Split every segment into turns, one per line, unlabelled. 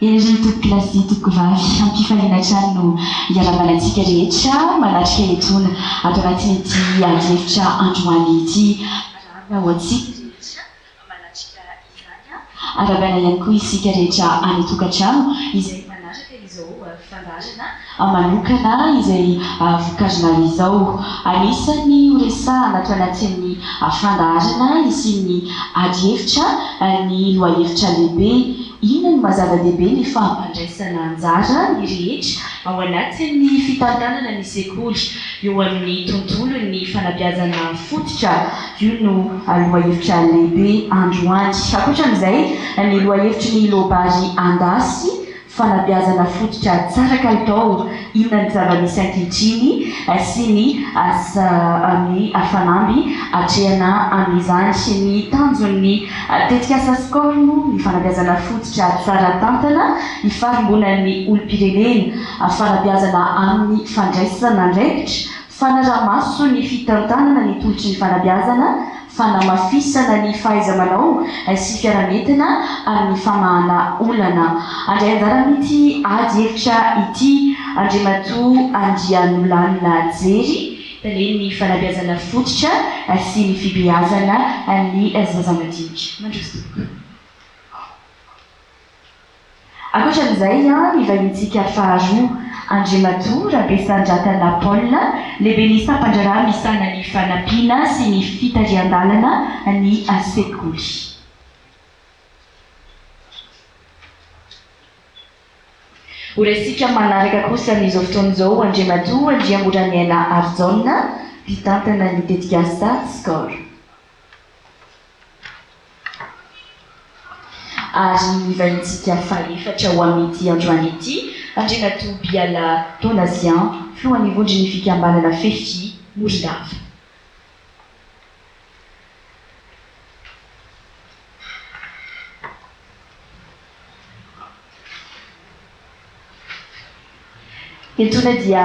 Eny ry tompokolahy sy tompokovavy, am-pifaliana hatrany no iarahabana antsika rehetra manatrika etoana ato anatin'ity adihevitra androany ity. Arahaba ho antsika rehetra manatrika izany. Arahabaina ihany koa isika rehetra any an-tokantrano izay manaraka izao fandaharana manokana izay vokarina izao. Anisan'ny horesahana ato anatin'ny fandaharana hisian'ny adihevitra ny lohahevitra lehibe Inona no maha zava-dehibe ny fampandraisana anjara ny rehetra ao anatin'ny fitantanana ny sekoly eo amin'ny tontolon'ny fanabeazana fototra? Io no lohahevitra lehibe androany. Ankoatran'izay, ny lohahevitry ny loabary Andasy, fanabeazana fototra tsara kalitao, inona ny zava-misy ankehitriny sy ny ny fanamby atrehana amin'izany. Ny tanjon'ny tetikasa SCORE moa ny fanabeazana fototra tsara tantana ifarimbonan'ny olom-pirenena, fanabeazana amin'ny fandraisana andraikitra, fanaraha-maso ny fitantanana ny tolotry ny fanabeazana, fanamafisana ny fahaiza-manao sy fiaraha-mientana amin'ny famahana olana. Handray anjara amin'ity ady hevitra ity Andriamatoa Andrianolanina Jery, Talen'ny fanabeazana fototra sy ny fibeazana ny zaza madinika. Mandroso tompoko. Ankoatran'izay, ny vahintsika faharoa, Andriamatoa Rabesandratana Paul, lehiben'ny sampan-draharaha misahana ny fanampiana sy ny fitarihan-dalana ny sekoly. Horaisintsika manaraka kosa amin'izao fotoana izao Andriamatoa Andriamoraniaina Harijaona, mpitantana ny tetikasa Score. Ary ny vahintsika fahefatra ho amin'ity androany ity, Andriamatoa Biala Donatien, filohan'ny vondron'ny fikambanana Fefi Morondava. Etoana dia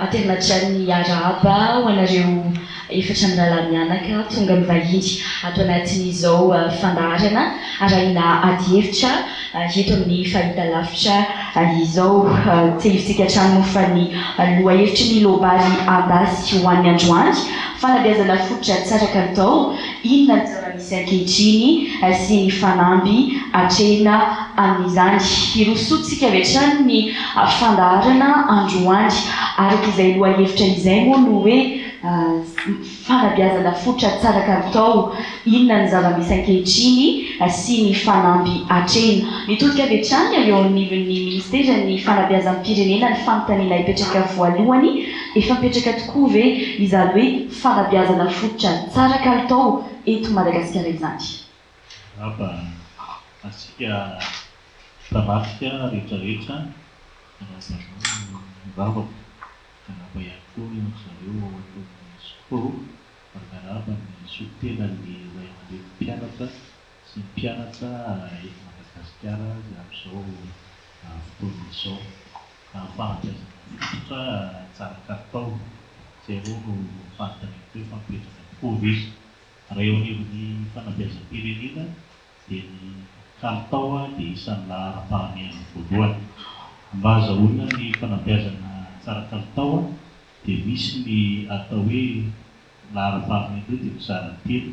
aterina hatrany ny arahaba ho anareo efatra mirahalahy mianaka tonga mivahiny ato anatin'izao fandaharana arahina adihevitra eto amin'ny fahitalavitra izao. Tsiahivintsika hatrany moa fa ny lohahevitry ny loabary Andasy ho an'ny androany, fanabeazana fototra tsara kalitao, inona ny zava-misy ankehitriny sy ny fanamby atrehina amin'izany. Hirosoantsika avy hatrany ny fandaharana androany. Araka izay lohahevitra izay moa no hoe fanabeazana fototra tsara kalitao, inona ny zava-misy ankehitriny sy ny fanamby atrehina. Mitodika avy hatrany avy eo anivon'ny minisiteran'ny fanabeazam-pirenena ny fanontaniana hipetraka voalohany, efa mipetraka tokoa ve izany hoe fanabeazana fototra tsara kalitao eto Madagasikara izany?
Angamba antsika mpanatrika rehetra rehetra miarahaba anao ny vavako, miarahaba ihany koa ry zareo ao anatin'ny SCO ary miarahaba ny solontenan'ny ray aman-drenin'ny mpianatra sy ny mpianatra eto Madagasikara izay amin'izao fotoana izao. Fanabeazana fototra tsara kalitao, izay aloha no fanontaniako hoe fa mipetraka tokoa ve? Raha eo anivon'ny fanabeazam-pirenena dia ny kalitao dia isan'ny laharam-pahamehana voalohany. Mba hazahoana ny fanabeazana tsara kalitao dia misy ny atao hoe laharam-pahamehana io dia mizara telo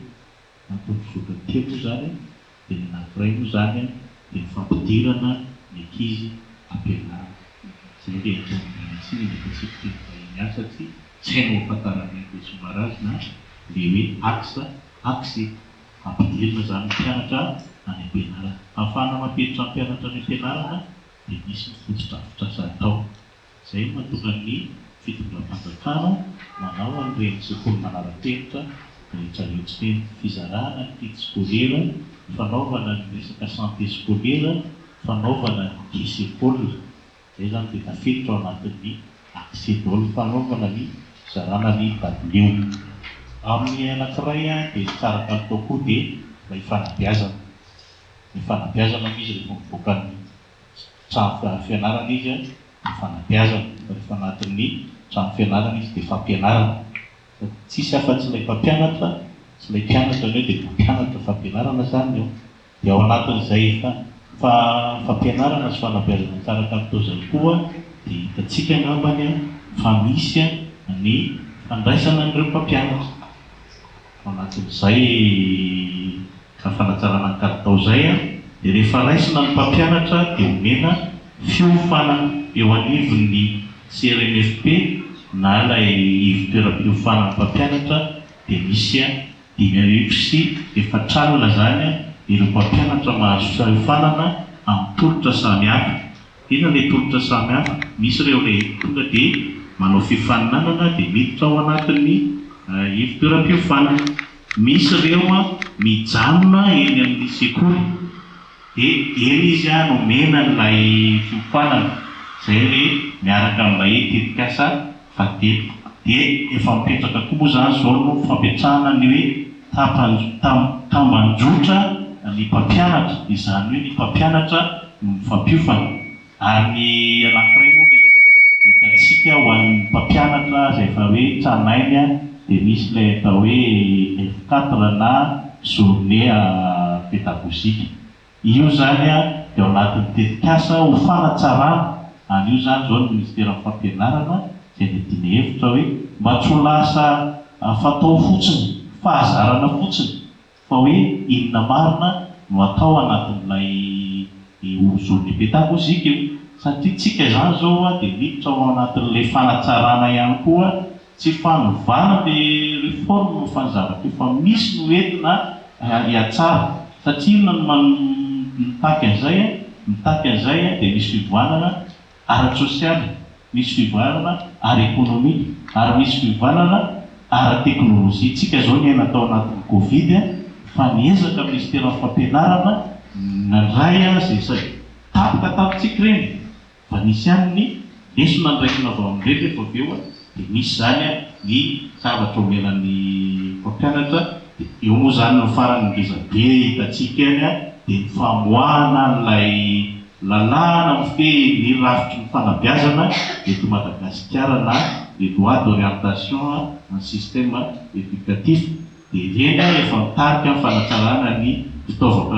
na tondrozotra telo moa izany dia ny anankiray moa izany dia ny fampidirana ny ankizy am-pianarana. Izay ilay ataon'ny miala tsiny ilay asiako teny vahiny ahy satria tsy hainao ahafantaran'ny anglais azy na ilay hoe axe, axe, ampidirina izany ny mpianatra any am-pianarana. Ahafahana mampiditra ny mpianatra any am-pianarana dia misy ny fotodrafitrasa atao. Izay no mahatonga ny fitondram-panjakana manao an'ireny sekoly manara-penitra rehetra rehetra ireny. Fizarana ny kit scolaire, fanaovana ny resaka santé scolaire, fanaovana ny kis école. Izay izany dia tafiditra ao anatin'ny accès daholo ny fanaovana ny fizarana ny dabilio. Amin'ny anankiray dia ny tsara kalitao koa dia ilay fanabeazana. Ny fanabeazana moa izy rehefa mivoaka ny trano fianarana izy dia fanabeazana, fa rehefa anatin'ny trano fianarana izy dia fampianarana. Fa tsisy afa-tsy ilay mpampianatra sy ilay mpianatra ny hoe dia mpampianatra. fampianarana izany eo. Dia ao anatin'izay fampianarana sy fanabeazana tsara kalitao izay koa dia hitantsika angambany fa misy ny fandraisana an'ireo mpampianatra. Ao anatin'izay fanatsarana ny kalitao izay dia rehefa raisina ny mpampianatra dia omena fiofanana eo anivon'ny CRMFP na ilay ivon-toeram-piofanan'ny mpampianatra dia misy 450 izany ireo mpampianatra mahazo fiofanana amin'ny tolotra samihafa. Inona ilay tolotra samihafa? Misy ireo ilay tonga dia manao fifaninanana dia miditra ao anatin'ny ivon-toeram-piofanana. Misy ireo mijanona eny amin'ny sekoly dia eny izy no omena an'ilay fiofanana, izay ilay miaraka amin'ilay tetikasa fahatelo. Dia efa mipetraka koa moa izany izao no fampiatrahana ny hoe tambanjotra ny mpampianatra, izany hoe ny mpampianatra no mifampiofana. Ary ny anankiray moa ilay hitantsika ho an'ny mpampianatra izay efa hoe tranainy dia misy ilay atao hoe F4 na journée pédagogique. Io izany dia ao anatin'ny tetikasa ho fanatsarana an'io izany izao ny Minisiteran'ny Fampianarana izay niadiana hevitra hoe mba tsy ho lasa fatao fotsiny, fahazarana fotsiny fa hoe inona marina no atao anatin'ilay journée pédagogique io. Satria tsika izany izao dia miditra ao anatin'ilay fanatsarana ihany koa, tsy fanovana ilay réforme fa ny zavatra efa misy no entina hihatsara. Satria inona no mitaky an'izay? Mitaky an'izay dia misy fivoarana ara-tsosialy, misy fivoarana ara-ekonomika ary misy fivoarana ara-teknolojia. Tsika izao niaina tao anatin'ny Covid fa niezaka ny minisiteran'ny fampianarana nandray izay saika tapaka tamintsika ireny fa nisy ihany ny lesona noraisina avy ao amin'ireny rehefa avy eo dia misy izany ny zavatra omena ny mpampianatra dia eo moa izany ny farany ngeza be hitantsika eny dia ny famoahana an'ilay lalàna mifehy ny rafitry ny fanabeazana eto Madagasikara na ny loi d'orientation en système éducatif dia ireny efa mitarika ny fanatsarana ny fitaovam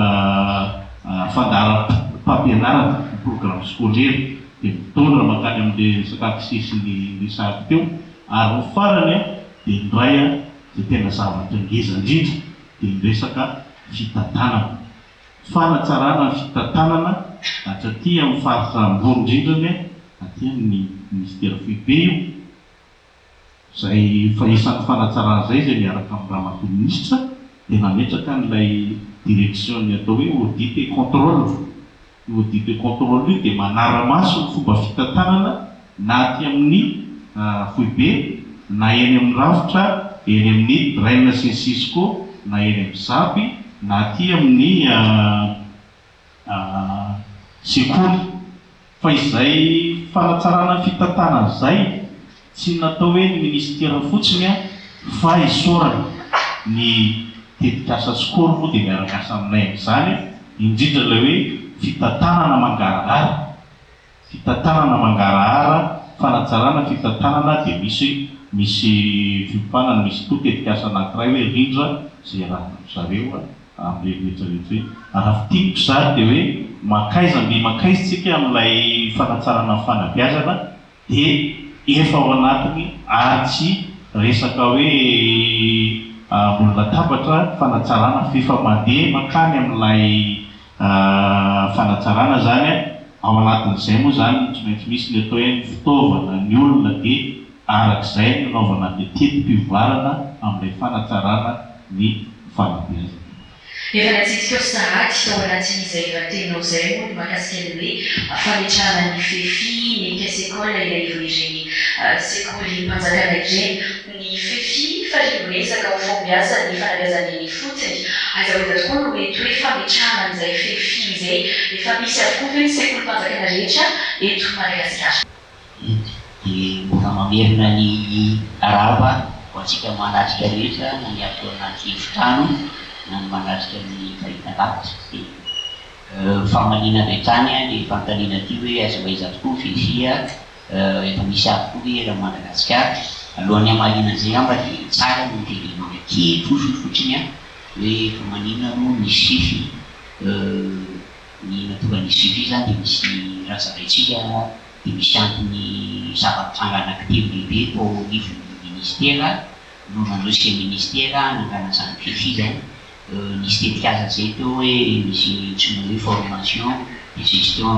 fandaharam-pampianarana, ny programme scolaire, dia mitondra mankany amin'ilay resaka accès ny resahako teo, ary ny farany dia ny iray izay tena zavatra ngeza indrindra dia ny resaka fitantanana. Fanatsarana ny fitantanana hatraty amin'ny faritra ambony indrindrany aty amin'ny minisitera foibe io, Izay efa isan'ny fanatsarana izay izay miaraka amin'ny Ramatoa Minisitra dia nametraka an'ilay direction ny atao hoe audit et contrôle. Io audit et contrôle io dia manara-maso ny fomba fitantanana na aty amin'ny foibe na eny amin'ny rafitra eny amin'ny DREN sy ny Cisco na eny amin'ny Zap na aty amin'ny sekoly. Fa izay fanatsarana ny fitantanana izay tsy natao hoe ny minisitera fotsiny fa isaorana ny tetikasa Score moa dia miara-miasa aminay amin'izany, indrindra ilay hoe fitantanana mangarahara. Fitantanana mangarahara, fanatsarana fitantanana dia misy misy fiofanana, misy koa tetikasa anankiray hoe rindra izay iarahan-dry zareo amin'ireny rehetra rehetra ireny. Raha fintiniko izany dia hoe mankaiza mby mankaiza isika amin'ilay fanatsarana ny fanabeazana dia efa ao anatiny ary tsy resaka hoe ambony latabatra fanatsarana fa efa mandeha mankany amin'ilay fanatsarana izany ao anatin'izay moa izany no tsy maintsy misy ny atao hoe ny fitaovana, ny olona dia arak'izay no anaovana an'ilay teti-pivoarana amin'ilay fanatsarana ny fanabeazana.
Efa natsidikao sahady tao anatin'izay valin-teninao izay moa ny mahakasika ny hoe fametrahana ny FEFI, ny Caisse École eny anivon'ireny sekolim-panjakana ireny. Ny FEFI, farimbon'ezaka ho fahombiazan'ny fanabeazana eny ifotony. Aiza ho aiza tokoa no mety hoe fametrahana an'izay FEFI izay? Efa misy avokoa ve ny sekolim-panjakana rehetra eto Madagasikara?
Dia mbola mamerina ny arahaba ho antsika manatrika rehetra na ny ato anaty efitrano na ny manatrika amin'ny fahitalavitra. Dia famaliana avy hatrany ny fanontaniana ity hoe aiza ho aiza tokoa Fefia, efa misy avokoa ve eran'i Madagasikara? Alohan'ny hamaliana an'izay angamba dia tsara ny mitenenana kely fotsiny fotsiny. Hoe fa maninona moa nisy FIFI? Ny nahatonga nisy FIFI izany dia misy raha zaraintsika dia misy antony zava-nitranga anankitelo lehibe tao anivon'ny ministera no nanosika ny ministera hanangana izany FIFI izany. Nisy tetikasa izay teo hoe misy antsoina hoe formation de gestion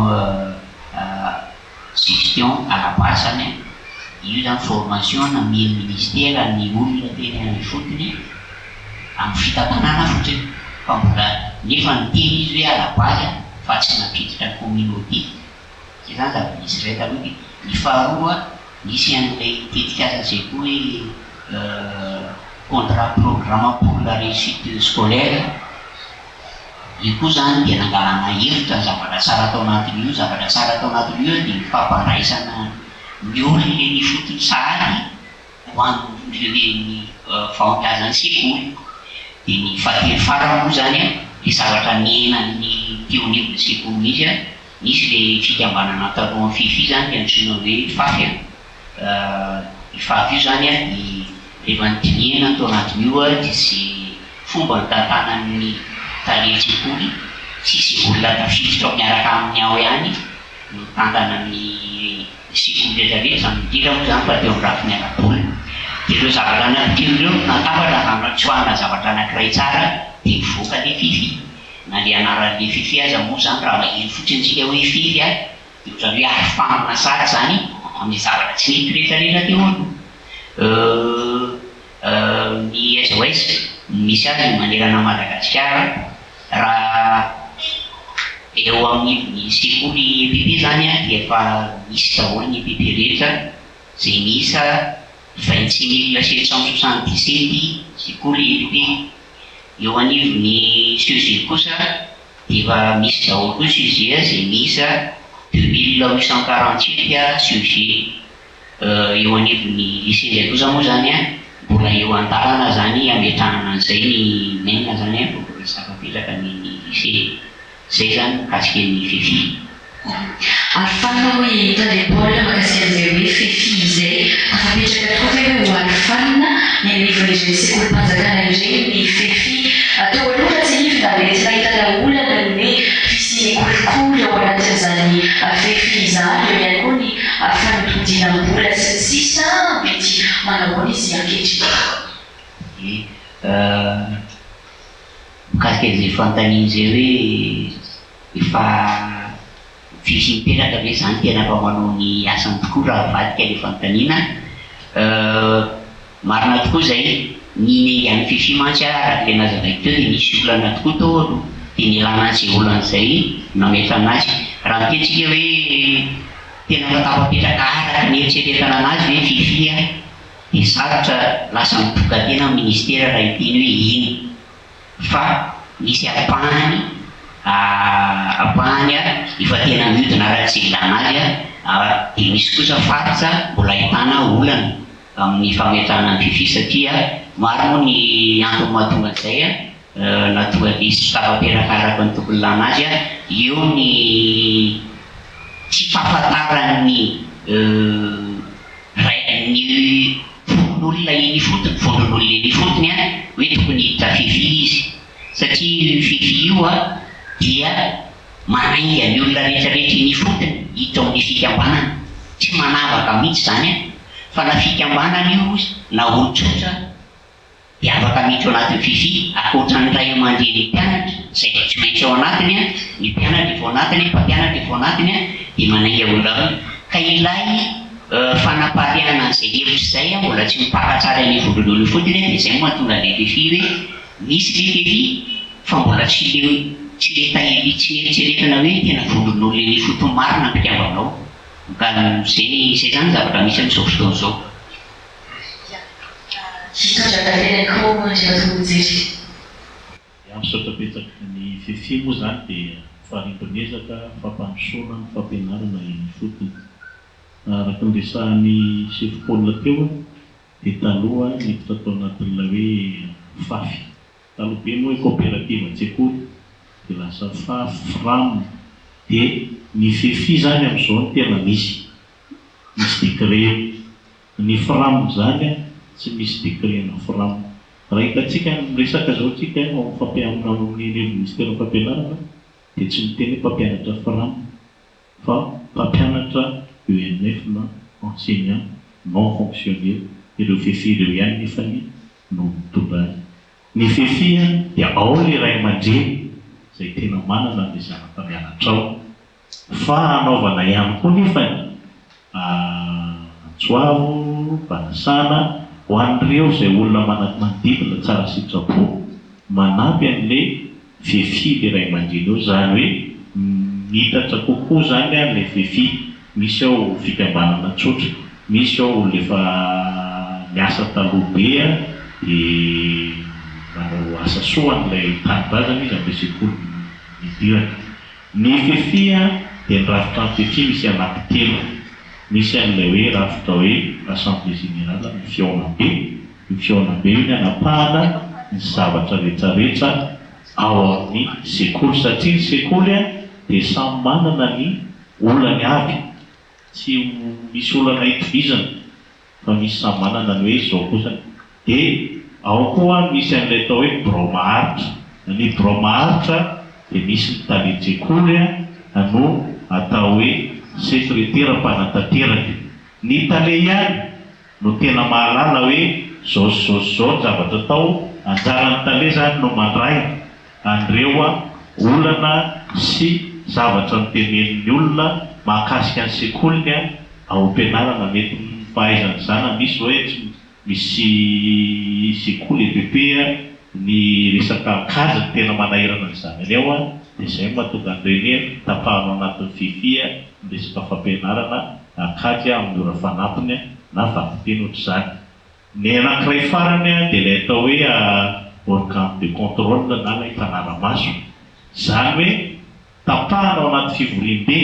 gestion à la base izany an, io izany formation namian'ny ministera ny olona teny ifotony amin'ny fitantanana fotsiny fa mbola nefa niteny izy hoe à la base fa tsy nampiditra communauté, izay izany zava-nisy iray taloha dia ny faharoa nisy an'ilay tetikasa izay koa hoe contrat programme pour la réussite scolaire. Io koa izany dia nangalana hevitra ny zavatra tsara tao anatin'io, zavatra tsara tao anatin'io dia ny fampandraisana ny olona eny ifotony sahady ho an'ny fahombiazan'ny sekoly. Dia ny fahatelo farany moa izany dia zavatra niainan'ny teo anivon'ny sekoly mihitsy, nisy ilay fikambanana talohan'ny FIFI izany dia antsoina hoe FAFI, Io fako io izany dia rehefa nodinihina tao anatin'io dia izay fomba nitantanan'ny talen-tsekoly sy izay olona tafiditra ao miaraka aminy ao ihany no nitantana ny sekoly rehetra rehetra, indrindra moa izany fa teo amin'ny lafiny ara-bola. Dia ireo zavatra anankitelo ireo no natambatra raha notsoahana zavatra anankiray tsara dia nivoaka ilay fefy. Na ilay anaran'ilay fefy aza moa izany raha maheno fotsiny isika hoe fefy Dia ohatran'ny hoe arofanina sahady izany amin'ny zavatra tsy nety rehetra rehetra teo aloha. Ny SOS no misy azy manerana an'i Madagasikara. Raha eo anivon'ny sekoly EPP izany dia efa misy daholo ny EPP rehetra izay miisa 26 777 sekoly EPP. Eo anivon'ny CEG kosa Dia efa misy daholo koa sujet izay miisa 2847 sujet. Eo anivon'ny lycée indray kosa moa izany an, mbola eo an-dalana izany hametrahana an'izay ny men izany an, vao mbola tsy tafapetraka ny lycée. Izay izany mikasika ny FEFI.
Arofanina hoy i Tale Paul mahakasika an'izay hoe FEFI izay. Tafapetraka tokoa ve hoe ho arofanina ny anivon'ireny sekolim-panjakana ireny ny FEFI? Teo aloha raha tsiahivina mety nahitana olana ny hoe fisian'ny kolikoly ao anatin'izany FEFI izany, eo ihany koa ny fanodinkodinam-bola sy ny sisa Mety manahoana izy ankehitriny?
Ie. Mikasika izay fanontaniana izay hoe Efa vitsy mipetraka ve izany tena efa manao ny asany tokoa raha avadika ilay fanontaniana? Marina tokoa izay, ny nengan'ny Fiffi mantsy araka ilay nazavaiko teo dia nisy olana tokoa tao aloha, dia nialana an'izay olana izay no nametrahana azy. Raha miteny tsika hoe tena efa tafapetraka araka ny eritreretana anazy ve Fiffi dia sarotra lasa midoka tena ny ministera raha hiteny hoe eny. fa misy ampahany ampahany efa tena mihodina araka izay ilana azy dia misy kosa faritra mbola ahitana olana amin'ny fametrahana ny Fifi satria maro moa ny antony mahatonga an'izay nahatonga ny tsy tafapetraka araka ny tokony ilana azy, eo ny tsy fahafantaran'ny Ray ny fokonolona eny ifotony, vondron'olona eny ifotony an, hoe tokony hiditra Fifi izy. Satria io Fifi io an, dia manainga ny olona rehetra rehetra eny ifotony hiditra ao amin'ny fikambanana. Tsy manavaka mihitsy izany an, fa na fikambanana io na olon-tsotra. dia afaka miditra ao anatin'ny Fifi, ankoatra ny ray aman-drenin'ny mpianatra, izay efa tsy maintsy ao anatiny, ny mpianatra efa ao anatiny, ny mpampianatra efa ao anatiny, dia manainga olona roa. Ka ilay fanapariahana an'izay hevitra izay mbola tsy mipaka tsara eny Ivondron'olo ifotony, dia izay no mahatonga an'ilay Fifi hoe misy ilay Fifi fa mbola tsy le tsy le tahiry tsy neritreretina hoe tena vondron'olona eny ifotony marina ny mpikambana ao. Ka izay izay izany ny zavatra misy amin'izao fotoana izao.
Hitondra tantely ankoho Andriamatoa Mijery.
Ya misaotra betsaka. Ny Fifi moa izany dia farimbon'ezaka fampandrosoana ny fampianarana eny ifotony. Araka ny resahan'i Sefo Paul teo dia taloha niditra tao anatin'ilay hoe Fafy. Taloha be moa hoe coopérative an-tsekoly dia lasa Fafy, Fram. Dia ny Fifi izany amin'izao no tena misy. Misy décret. Ny Fram izany tsy misy décret-na Fram. Raha hitantsika ny miresaka izao tsika ao amin'ny fampianarana ao amin'ny minisiteran'ny fampianarana dia tsy miteny hoe mpampianatra fram fa mpampianatra ENF na enseignant non fonctionnaire, ireo FEFI ireo ihany nefany no mitondra azy. Ny FEFI dia ao ilay ray aman-dreny izay tena manana an'ilay zanaka mianatra ao. Fa hanaovana ihany koa nefany antso avo, fanasana, ho an'ireo izay olona manodidina tsara sitrapo manampy an'ilay Fefy ilay ray aman-dreny eo, izany hoe miitatra kokoa izany ilay Fefy. Misy ao fikambanana tsotra, misy ao olona efa niasa taloha be dia manao asa soa an'ilay tanindrazana izy amin'ilay sekoly nidirany. Ny Fefy dia ny rafitra ny Fefy misy anankitelo. Misy an'ilay hoe rafitra hoe Assemblée Générale ny fihaonambe, io fihaonambe io ny anapahana ny zavatra retraretra ao amin'ny sekoly satria ny sekoly dia samy manana ny olany avy, tsy misy olana itovizana. Fa misy samy manana ny hoe izao kosa dia ao koa misy an'ilay atao hoe birao maharitra. Ny birao maharitra dia misy ny talen-tsekoly no atao hoe sekretera mpanatanteraka. Ny tale ihany no tena mahalala hoe izao sy izao sy izao ny zavatra atao, anjaran'ny tale izany no mandray an'ireo olana sy zavatra notenenin'ny olona mahakasika ny sekoliny ao am-pianarana, mety ny fahaizan'ny zanany, misy izao hoe tsy misy sekoly EPP ny resaka kajy no tena manahirana ny zanany ao dia izay no mahatonga an'ireny hoe tapahana ao anatin'ny Fifi ny resaka fampianarana kajy amin'ny ora fanampiny na vakiteny ohatr'izany. Ny anankiray farany dia ilay atao hoe organe de contrôle na ilay mpanara-maso. Izany hoe tapahana ao anaty fivoriambe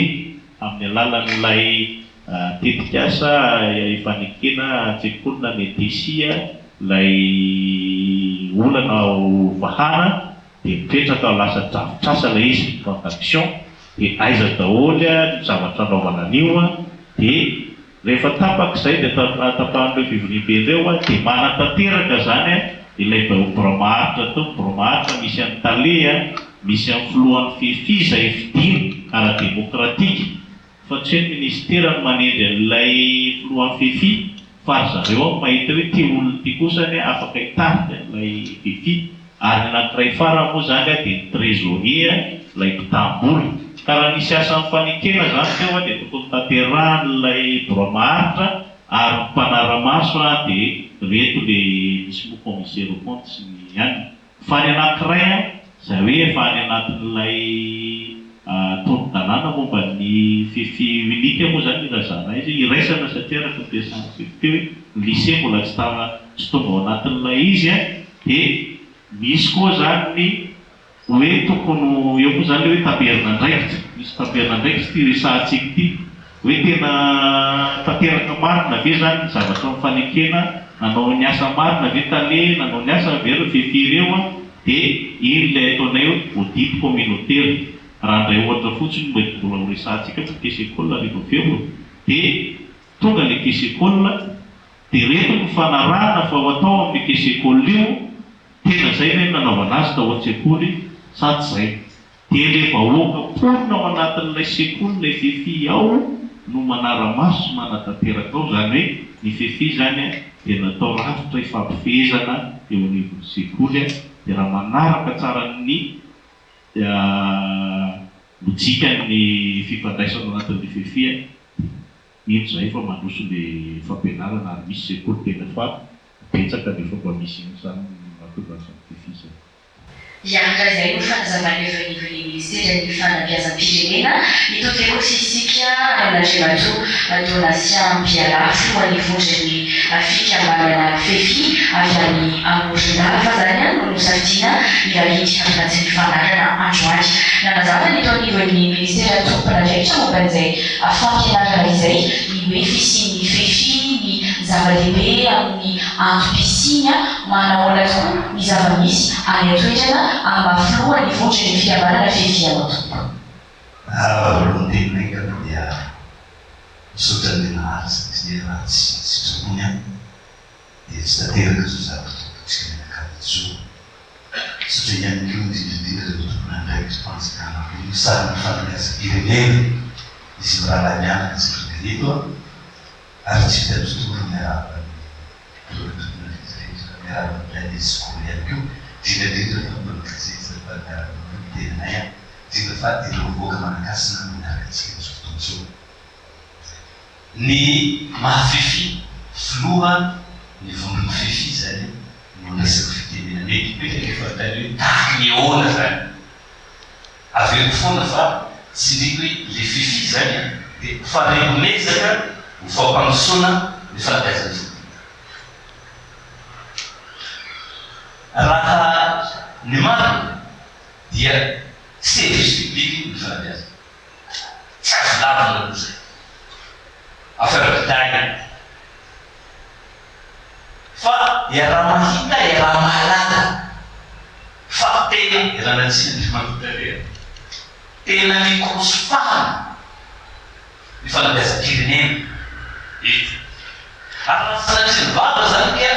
amin'ny alalan'ilay tetikasa efa nekena an-tsekoly na ny DECI ilay olana ho vahana dia mipetraka ho lasa drafitrasa ilay izy, plan d'action, dia aiza daholo ny zavatra anaovana an'io dia Rehefa tapaka izay dia tapahan'ireo fivoriambe ireo dia manatanteraka izany ilay birao maharitra teo, birao maharitra misy an'ny tale, misy an'ny filohan'ny FEFI izay fidiana ara-demokratika fa tsy hoe ny minisitera no manendry an'ilay filohan'ny FEFI fa ry zareo ao no mahita hoe ity olona ity kosa anie afaka hitarika an'ilay FEFI. Ary ny anankiray farany moa izany dia ny trésorier, ilay mpitam-bola. Ka raha nisy asa nifanekena izany teo dia tokony tanterahan'ilay birao maharitra ary ny mpanara-maso dia ireto ilay misy moa commissaire aux comptes sy ny anona. Fa ny anankiray izay hoe efa any anatin'ilay tolo-dalàna momba ny FEFI unique moa izany ilazana izy hoe iraisana satria araka ny resahan'i Fefy teo hoe ny lycée mbola tsy tsy tonga ao anatin'ilay izy Dia misy koa izany ny hoe tokony ho, eo moa izany ilay hoe tamberin'andraikitra, misy tamberin'andraikitra ity resahantsika ity, hoe tena tanteraka marina ve izany ny zavatra nifanekena, nanao ny asa marina ve tale, nanao ny asany ve ireo FEFI ireo an, dia iny ilay ataonay hoe audit communautaire, raha handray ohatra fotsiny mety mbola ho resahantsika moa ny caisse école rehefa avy eo, dia tonga ilay caisse école, Dia ireto no fanarahana fa ho atao amin'io caisse école io, tena izay ve no nanaovana azy tao an-tsekoly sa tsy izay? Dia ilay vahoaka mponina ao anatin'ilay sekoly ilay FEFI ao no manara-maso sy manatanteraka ao, izany hoe ny FEFI izany dia natao rafitra ifampifehezana eo anivon'ny sekoly, dia raha manaraka tsara ny lojikan'ny fifandraisana ao anatin'ilay FEFI dia Mino zahay fa mandroso le fampianarana ary misy sekoly tena fa betsaka ny efa mba misy ihany zany ny mahatonga an'izany défi zany.
Hiaraka izay no fanazavan'ny avy eo anivon'ny minisiteran'ny fanabeazam-pirenena. Hitodika kosa isika amin'Andriamatoa Donatien Mpiala, filohan'ny vondron'ny fikambanana FEFI avy any Morondava izany no nosafidiana hivahiny ato anatin'ny fandaharana androany. Nanazava ny teo anivon'ny minisitera tompon'andraikitra momba an'izay fampianarana izay ny hoe fisian'ny FEFI, ny zava-dehibe amin'ny antom-pisiany, manahoana tokoa ny zava-misy any an-toerana amin'ny maha filohan'ny vondron'ny fikambanana FEFI anao tompoko.
Voalohany teninay angamba dia misaotra an'ilay nahary satria raha tsy sitrapony aho dia tsy tanteraka izao zavatra ataontsika mianakavy izao. mijoro. Misaotra ihany koa indrindra indrindra ireo tompon'andraikitrim-panjakana ambony misahana ny fanabeazam-pirenena izy mirahalahy mianaka tsy tonga eto ary tsy vitan'ny tonga fa miarahaba ny ireo tompon'andraikitra rehetra, miarahaba ny mpiray sekoly ihany koa, indrindra indrindra fa ny mpanao gazety izay faly miarahaba anareo ny tenanay indrindra fa ireo vahoaka manan-kasina manaraka antsika amin'izao fotoana izao. Ny maha Fifi filoha ny vondron'ny Fifi izany no andraisako fitenenana eto. Mipetraka ilay fanontaniana hoe tahaky ny ahoana izany? Averiko foana fa tsindriko hoe ilay Fifi izany dia farengonezaka ho fampandrosoana ny fanabeazana ifotony. Raha ny marina dia service public ny fanabeazana. Tsy azo lavina aloha izay. Affaire de taille. Fa iaraha-mahita, iaraha-mahalala fa tena, ialana tsiny Andriamatoa Tale a, tena mikoroso fahana ny fanabeazam-pirenena eto. Ary raha sanatria ny vava izany dia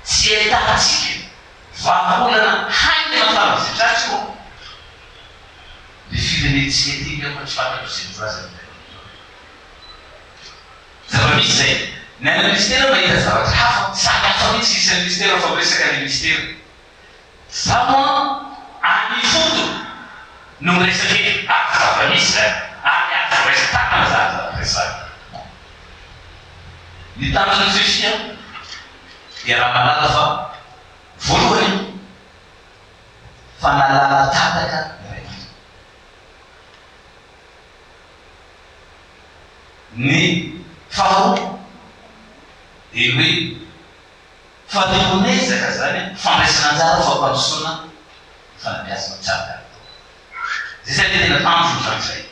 tsy ahitantsika vahaolana haingana faran'izay tratra io. Ny firenentsika ity angamba tsy fantatro izay voalazan'ny Baiboly. Zava-misy izay. Ny any ministera mahita zavatra hafa, samy hafa mihitsy isan'ny ministera rehefa miresaka any ministera. Zaho an any ifotony no miresaka eto ary zava-misy izany ary azo raisin-tanana izany zavatra izany. Ny tanjon'ny FEFI an dia raha mahalala fa voalohany Fanalana tataka ny ray aman-dreny. Ny faharoa dia ny hoe fanehoan'ezaka izany fandraisana anjara ho fampandrosoana ny fanabeazana tsara kalitao. Izay izany ilay tena tanjona izany izay.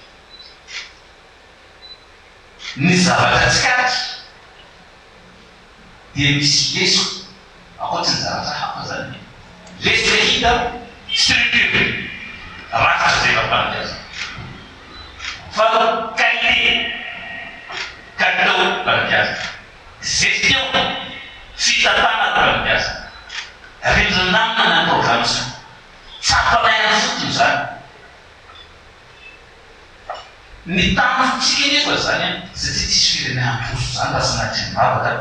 Ny zavatra tsikaritra dia misy lesoka, ankoatry ny zavatra hafa izany e! Lesoka hita, structure, rafitra izay mampanabeazana. Faharoa, qualité, kalitao fanabeazana. Gestion, fitantanana fanabeazana. Rindrin-damina na programmation. Tsapanay any ifotony izany. Ny tanjontsika anefa izany an, satria tsisy firenena handroso izany raha sanatria mivavaka,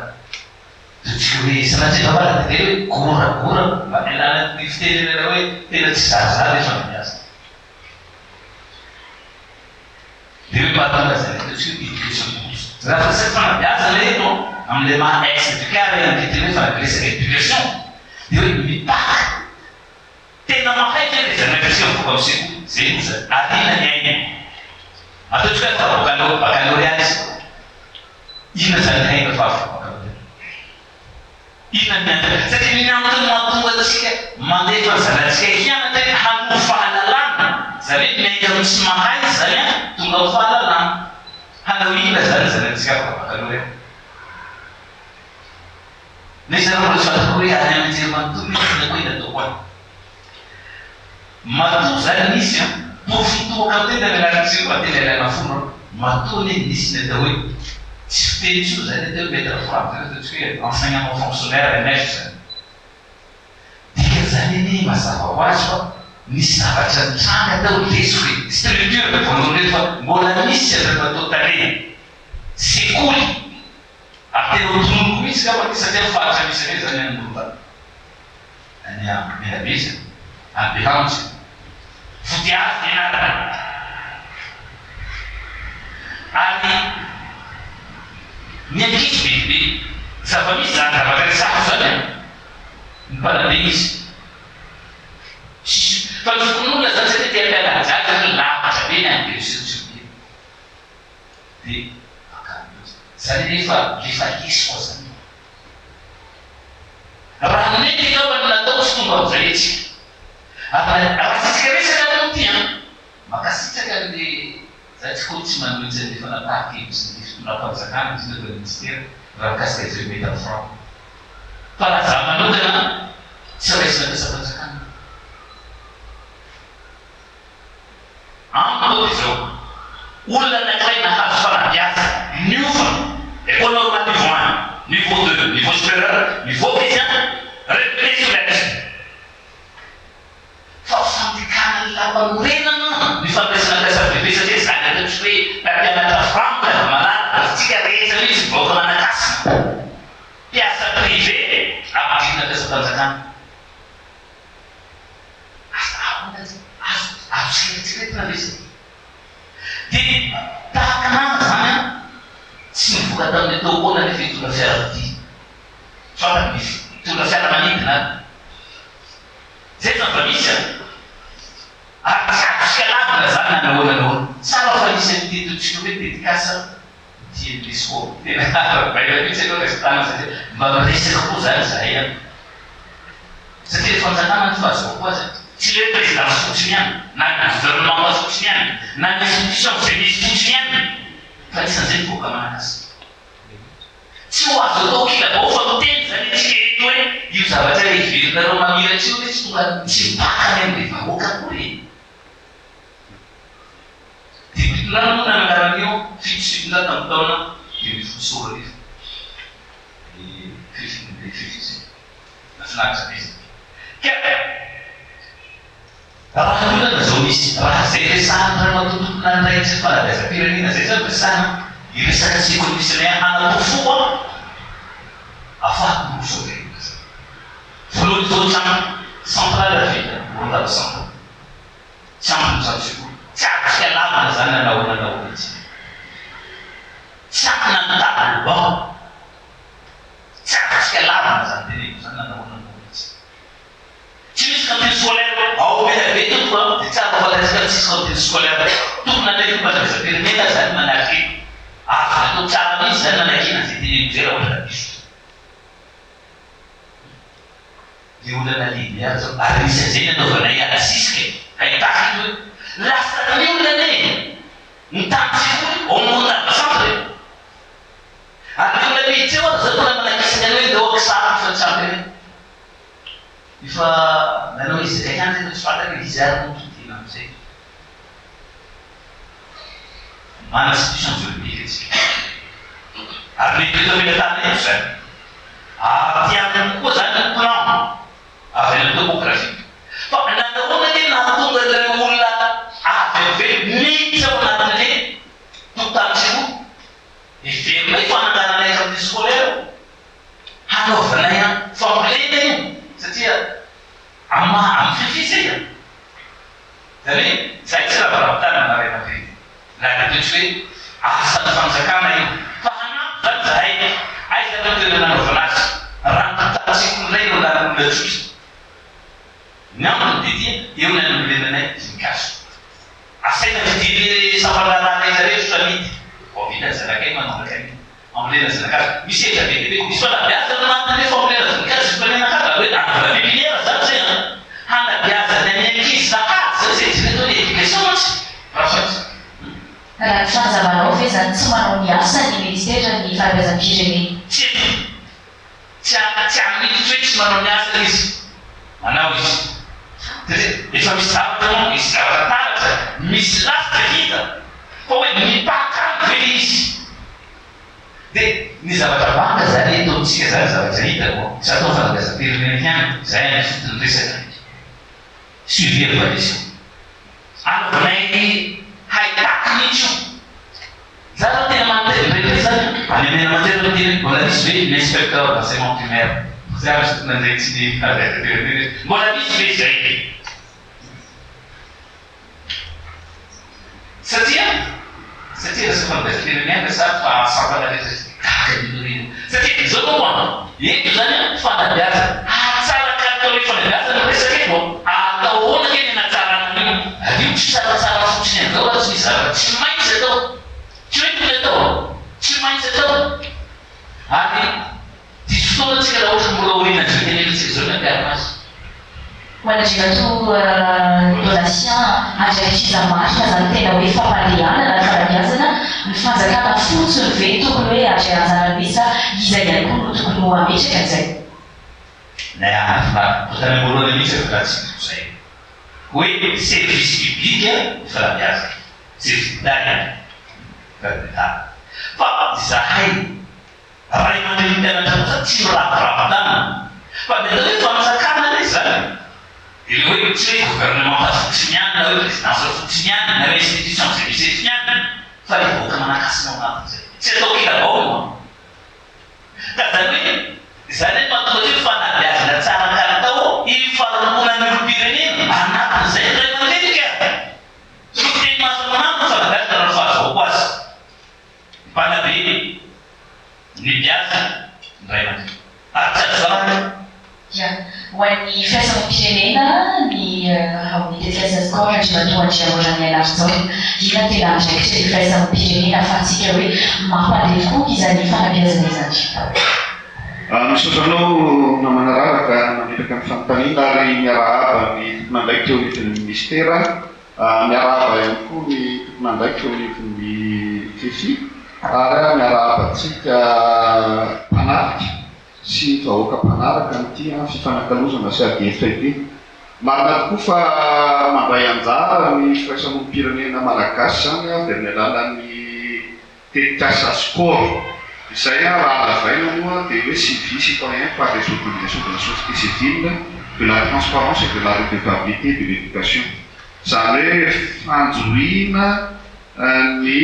ataontsika hoe sanatria mivavaka dia hoe goragora mba ialana ny fitenenana hoe tena tsy zarizary ilay fanabeazana. Dia hoe mba hahatonga izany ataontsika hoe éducation pour tous. Raha resaka fanabeazana eto amin'ilay maha ex educare an'ity teny hoe fa resaka éducation dia hoe mipaka. Tena mahay ve le zanaka tsy mivoaka amin'ny sekoly? Zay loza, ariana ny ainy. Ataontsika hoe efa bacalo, baccalauréat izy. Inona zany hainy rehefa avy baccalauréat? Inona ny antony? Satria ny antony mahatonga antsika mandefa ny zanatsika hianatra hoe hanovo fahalalana, zany hoe miainga amin'ny tsy mahay zany an, tonga amin'ny fahalalana. Hanao inona zany ny zanatsika afaka baccalauréat? Nisy ary mbola tsy fantako hoe any amin'ny anjerimanontolo izy na koa eny Andohalo. Matoa izany nisy an, porofo mitohoka amin'ny tenda ny anaran'ny sekoly fa tena ilaina fona an. Matoa anie nisy ny atao hoe, tsy fiteny intsony izany ny atao hoe maître franc, izany ataontsika hoe enseignant non fonctionnaire, MF izany. Dikan'izany anie mazava ho azy fa nisy zavatra nitranga tao lesoka e, structure voalohany indrindra fa mbola nisy andriamatoa tale sekoly Ary tena ho tononiko mihitsy ngamba ity satria ny faritra misy anay izany any Morondava, any Menabe izany, any Belanitra. Vodihazo ny anarany. Ary ny ankizy be dia be, zava-misy izany zavatra resahako izany an, ny mpanabe izy. Tsisy, fa ny fokonolona izany satria te hampiala ajaja zany lavitra be ny any Behoririka. Dia akany loza. Zany anefa rehefa lesoka zany e. Raha nety angamba ny natao tsy tonga amin'izay isika. Ary raha raisitsika resaka moa ity an. Mankasitraka an'le za tsy koa tsy manohitra an'le fanapahan-kevitry ny fitondram-panjakana indrindra fa ny ministera raha mikasika izay hoe maitre franc. Fa raha za manokana tsy raisina mpiasam-panjakana. Amiko dia izao, olona anankiray nahazo fanabeazana, niofana, école normale niveau un, niveau deux, niveau supérieur, mivoaka izy an, Repli sur lettre. Fa fandikana ny lalàmpanorenana ny fandraisana mpiasa privé satria izany atao tsy hoe mpampianatra franc malala fa tsika rehetra mihitsy vahoaka manakasina mpiasa privé ampidirina mpiasam-panjakana. Asa ahoana ty? Azo azo eritreretina ve zay? Dia tahaka anah zany an, tsy nivoaka tamin'ny ataoko ahoana nefa hitondra fiarakodia. Fantany misy hitondra fiaramanidina ary. Zay zava-misy an! Ary tsy azontsika lavina zany na nahoana nahoana. Tsara fa nisy an'ity ataontsika hoe tetikasa ity UNESCO. Tena arahabaina mihitsy ianao raisy tanana satria mba miresaka koa zany zahay an! Satria ny fanjakana ny fahazoako azy an! Tsy ilay hoe présidence fotsiny ihany, na ny gouvernement fotsiny ihany, na ny institution izay misy fotsiny ihany, fa anisan'izay ny vahoaka malagasy. Tsy ho azo atao kilabao fa miteny izany isika eto hoe io zavatra heverinareo mamiratra io anie tsy tonga tsy mipaka any amin'ilay vahoaka akory e! Didim-pitondrana moa nanangana an'io 707 tamin'ny taona 2015. Ny fefy fefy izay. Mahafinaritra be izany. Ka raha ny olana izao misy, raha izay resahan'ny ramatoa tompon'andraikitry ny fanabeazam-pirenena izay izao no resahana, hiresaka sekoly misy hanatao fo aho, afahako miroso avy eo izany. Voalohany izao tsy ampy centrale vita, Morondava centre. Tsy ampy ny trano sekoly. Tsy azontsika lavina izany na nahoana na nahoana isika. Tsy ampy na ny table banc. Tsy azontsika lavina izany teneniko izany na nahoana na nahoana isika. Tsy misy cantine scolaire ao Menabe tompoko a! Dia tsara ho fantatsika fa tsisy cantine scolaire. Tompon'andraikitry ny fanabeazam-pirenena izany manakiana. Azony atao tsara mihitsy izany manakiana izay teneniko izay raha ohatra ka diso. Dia olana lehibe ary izao. Ary anisan'izay ny anaovanay ady sisika e! Ka hitaky hoe lasa ny olona anie ny tany sekoly ao Morondava centre e! Ary ny olona miditra eo aza zao mbola manakisaka ny hoe ndao akisariko fa tsy ampy anay. Efa nanao ezaka ihany zay fa tsy fantatra hoe iza ary moa no todihina amin'izay. Manana institution juridique isika. Ary mety ho eto am-pelatàna eto izany. Ary aty aminy koa izany ny plan avy any amin'ny topographie. Fa nanahoana anie nahatonga an'ireo olona avy any ivelany niditra ao anatin'ilay tokontany sekoly? Heverinay fa hanangananay cantine scolaire io. Hanaovanay fambolena io satria amin'ny maha amin'ny fefy izay an! Izany hoe izahay tsy ravoravo tanana ray aman-dreny na dia toy tsy hoe asan'ny fanjakana io fa hanampy izany izahay aiza no toerana hanaovana azy raha ny tokotanin-tsekoly indray no lanin'olona tsotra. Ny antony dia ity, eo ny anorenanay voninkazo. Asaina vidian'ilay sampan-draharaha rehetra rehetra amidy vao vita ny zanakay manondraka an'io. Fambolena zanakazo. Misy hevitra be dia be. Misy fanabeazana anatin'ilay fambolena voninkazo sy fambolena kazo. Hoe hanova pépinière zany zay an. Hanabeazana ny ankizy sahady zany zay jereo zao ny éducation mantsy. Rasoa.
Raha ny fanazavanao ve zany tsy manao ny asany ny ministeran'ny fanabeazam-pirenena?
Tsia. Tsy tsy amin'ny hoe tsy manao ny asany izy. Manao izy. Satria efa misy zavatra moa, misy zavatra taratra, misy lasitra hita fa hoe mipaka any ve le izy. Dia ny zavatra banga zany eto amintsika zany zavatra hitako an, tsy atao fanabeazam-pirenena ihany, zay any ifotony resaka. Suivi évaluation. Anaovanay haitaky mihitsy io. Za zao tena manonteny indraindray zany any amin'ny aman-tena miteny hoe mbola misy ve ny inspecteur d'enseignement primaire? Zay ary misy tompon'andraikitry ny fanabeazam-pirenena eto. Mbola misy ve izay? Satria satria resaka fanabeazam-pirenena resahako fa sampana rehetra izy. Gaga ny olona ireny. Satria izao manko an, eto izany an, fanabeazana. Hahatsara kalitao ilay fanabeazana no resaka eto an. Atao ahoana kay ny hanatsarana an'io? Ary io tsy tsaratsara fotsiny an'izao raha tsy misy zavatra tsy maintsy atao. Tsy hoe tokony atao an, tsy maintsy atao. Ary diso fotoana tsika raha ohatra mbola aorianan'izao tenenantsika izao ny hampiharina azy.
Ho an'Andriamatoa Donatien, andraikitra iza marina izany tena hoe fampandehanana ny fanabeazana? Ny fanjakana fotsiny ve tokony hoe handray anjara mihitsy sa iza ihany koa no tokony ho hametraka an'izay?
Nay hahafinaritra vao tany am-boalohany mihitsy aza raha tsy diso izay hoe service public ny fanabeazana, service d'Etat ihany, d'Etat. Fa izahay Ray aman-dreny mpianatra kosa tsy miraviravy tanana.
Fa ny atao hoe fanjakana anie izany dia ilay hoe tsy hoe gouvernement fotsiny ihany na hoe présidence fotsiny ihany na hoe institution izay misy eto ihany fa ilay vahoaka manan-kasina ao anatin'izay. Tsy atao kila-baolina. Ka izany hoe izany hoe mahatonga ny hoe fanabeazana tsara kalitao ifarombonan'ny olom-pirenena anatin'izay ny ray aman-dreny ka! Tsy miteny maso aman'andro ny fanabeazana raha ny fahazahoako azy. Ny mpanabe, ny mpiasa, ny ray aman-dreny. Ary tsy azo zavatra.
Ya. Ho an'ny firaisamonim-pirenena, ny ao amin'ny tetikasa Score, Andriamatoa Andriamoranianarijaona. Inona no tena andraikitry ny firaisamonim-pirenena ahafahantsika hoe mampandeha tokoa izany fanabeazana izany?
Misaotra anao namana Raraka nametraka ny fanontaniana ary miarahaba ny tompon'andraikitra eo anivon'ny minisitera. Miarahaba ihany koa ny tompon'andraikitra eo anivon'ny FEFI ary miarahaba antsika mpanatrika sy vahoaka mpanaraka an'ity fifanakalozana sy adihevitra ity. Marina tokoa fa mandray anjara ny firaisamonim-pirenena malagasy izany avy amin'ny alalan'ny tetikasa SCORE, izay raha halavaina moa dia hoe Suivi citoyen par les organisations de la société civile de la transparence et de la redevabilité de l'éducation. Izany hoe fanjohiana ny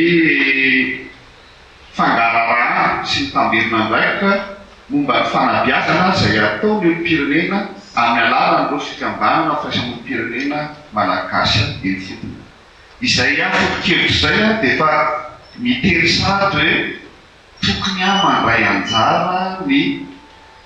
fangaraharaha sy ny tamberin'andraikitra momba ny fanabeazana izay ataon'ny olom-pirenena amin'ny alalan'ireo fikambanana firaisamonim-pirenena malagasy eny ifotony. Izay foto-kevitra izay dia efa miteny sahady hoe tokony mandray anjara ny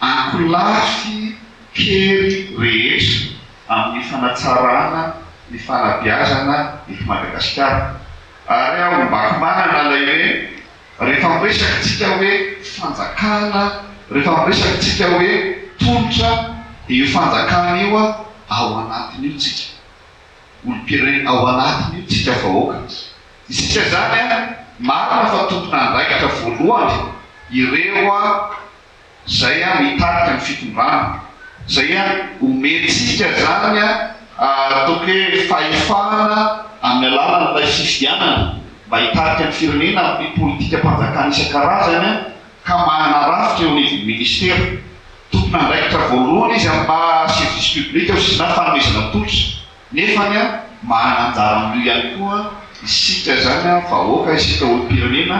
ankolafy hery rehetra amin'ny fanatsarana ny fanabeazana eto Madagasikara. Ary aho ombako manana ilay hoe rehefa miresaka tsika hoe fanjakana, rehefa miresaka tsika hoe tolotra dia io fanjakana io ao anatin'io tsika olom-pirenena, ao anatin'io tsika vahoaka. Isika izany marina fa tompon'andraikitra voalohany ireo izay mitarika ny fitondrana, izay omentsika izany ataoko hoe fahefana amin'ny alalan'ilay fifidianana mba hitarika ny firenena amin'ny politikam-panjakana isan-karazany ka manana rafitra eo anivon'ny ministera. Tompon'andraikitra voalohany izy amin'ny maha service public na fanomezana tolotra. Nefany an, manana anjara amin'io ihany koa isika izany an, vahoaka, isika olom-pirenena,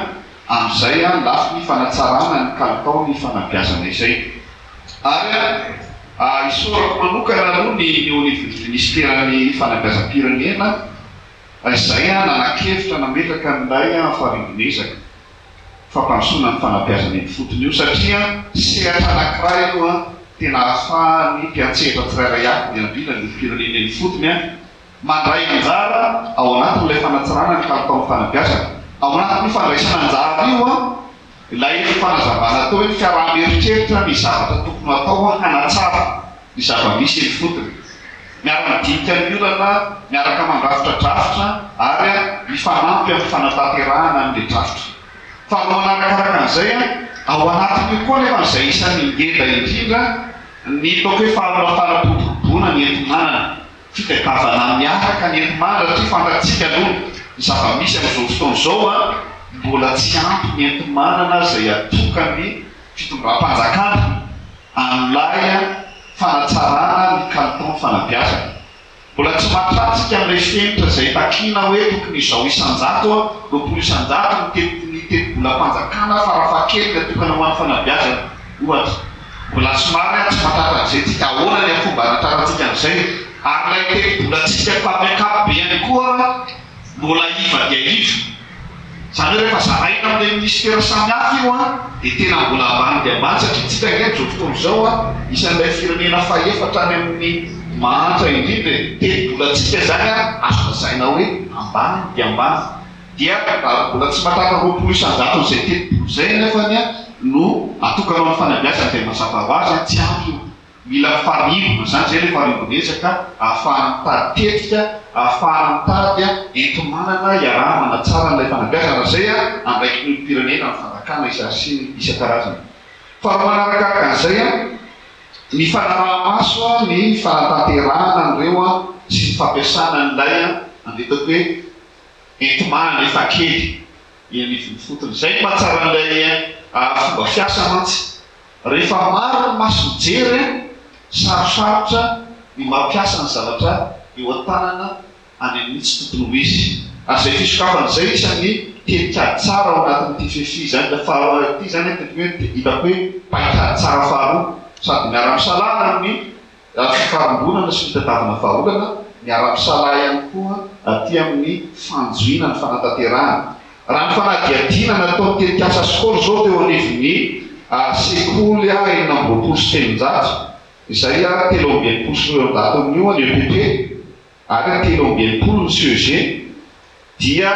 amin'izay an, lafiny fanatsarana ny kalitaon'ny fanabeazana izay. Ary an, isaorako manokana aloha ny eo anivon'ny minisiteran'ny fanabeazam-pirenena izay an, nanan-kevitra nametraka an'ilay farimbon'ezaka. fampandrosoana ny fanabeazana eny ifotony io satria sehatra anankiray io tena ahafahan'ny mpiantsehatra tsirairay avy, indrindra ny olom-pirenena eny ifotony, mandray anjara ao anatin'ilay fanatsarana ny kalitaon'ny fanabeazana. Ao anatin'io fandraisana anjara io ilay fanazavana atao hoe ny fiaraha-mieritreritra ny zavatra tokony ho atao hanatsara ny zava-misy eny ifotony. Miara-midinika ny olana, miaraka mandrafitra drafitra ary mifanampy amin'ny fanatanterahana an'ilay drafitra. Faharoa manarakaraka an'izay, ao anatin'io koa anefa izay isan'ny ngeda indrindra ny ataoko hoe faharoa-fanampodoroboana ny enti-manana, fitadiavana miaraka ny enti-manana satria fantatsika aloha ny zava-misy amin'izao fotoana izao, mbola tsy ampy ny enti-manana izay atokan'ny fitondram-panjakana amin'ilay fanatsarana ny kalitaon'ny fanabeazana. Mbola tsy mahatratsika amin'ilay fenitra izay takiana hoe tokony izao isan-jato, 20 isan-jato ny teti ny tetibolam-panjakana farafahakeliny atokana ho an'ny fanabeazana, ohatra. Mbola somary tsy mahatratra an'izay tsika. Ahoana ny fomba hanatrarantsika an'izay? Ary ilay tetibolantsika tamin'ny ankapobeny koa mbola iva dia iva. Izany hoe rehefa zaraina amin'ilay minisitera samihafa io an, dia tena mbola ambany dia ambany satria tsika ange amin'izao fotoana izao an, isan'ilay firenena fahefatra any amin'ny mahantra indrindra e, tetibolantsika izany an, azo lazaina hoe ambany dia ambany. Dia raha mbola tsy mahatratra 20 isan-jaton'izay tetibola izay anefany an, no atokana ho an'ny fanabeazana dia mazava ho azy an, tsy ampy io. Mila mifarimbona izany, izay ilay farimbon'ezaka ahafahana mitady tetika, ahafahana mitady enti-manana iarahana manatsara an'ilay fanabeazana, izay andraikitry ny olom-pirenena, ny fanjakana sy ny isan-karazany. Faharoa manarakaraka an'izay, ny fanaraha-maso ny fanatanterahana an'ireo sy ny fampiasana an'ilay andeha ataoko hoe enti-manana efa kely eny anivon'ny fotony. Izay no mahatsara an'ilay fomba fiasa mantsy. Rehefa maro ny maso mijery. Sarosarotra ny mampiasa ny zavatra eo an-tanana any amin'ny tsy tokony ho izy. Ary izay fisokafana izay isan'ny tetikady tsara ao anatin'ity FEFI izany. Ilay faharoa ity izany tokony hoe hitako hoe paikady tsara faharoa. Sady miara-misalahy amin'ny fifarimbonana sy fitadiavana vahaolana, miara-misalahy ihany koa aty amin'ny fanjohiana ny fanatanterahana. Raha ny fanadihadiana nataon'ny tetikasa Skool izao teo anivon'ny sekoly 366, izay 263 amin'io ny EPP ary 63 ny CEG, dia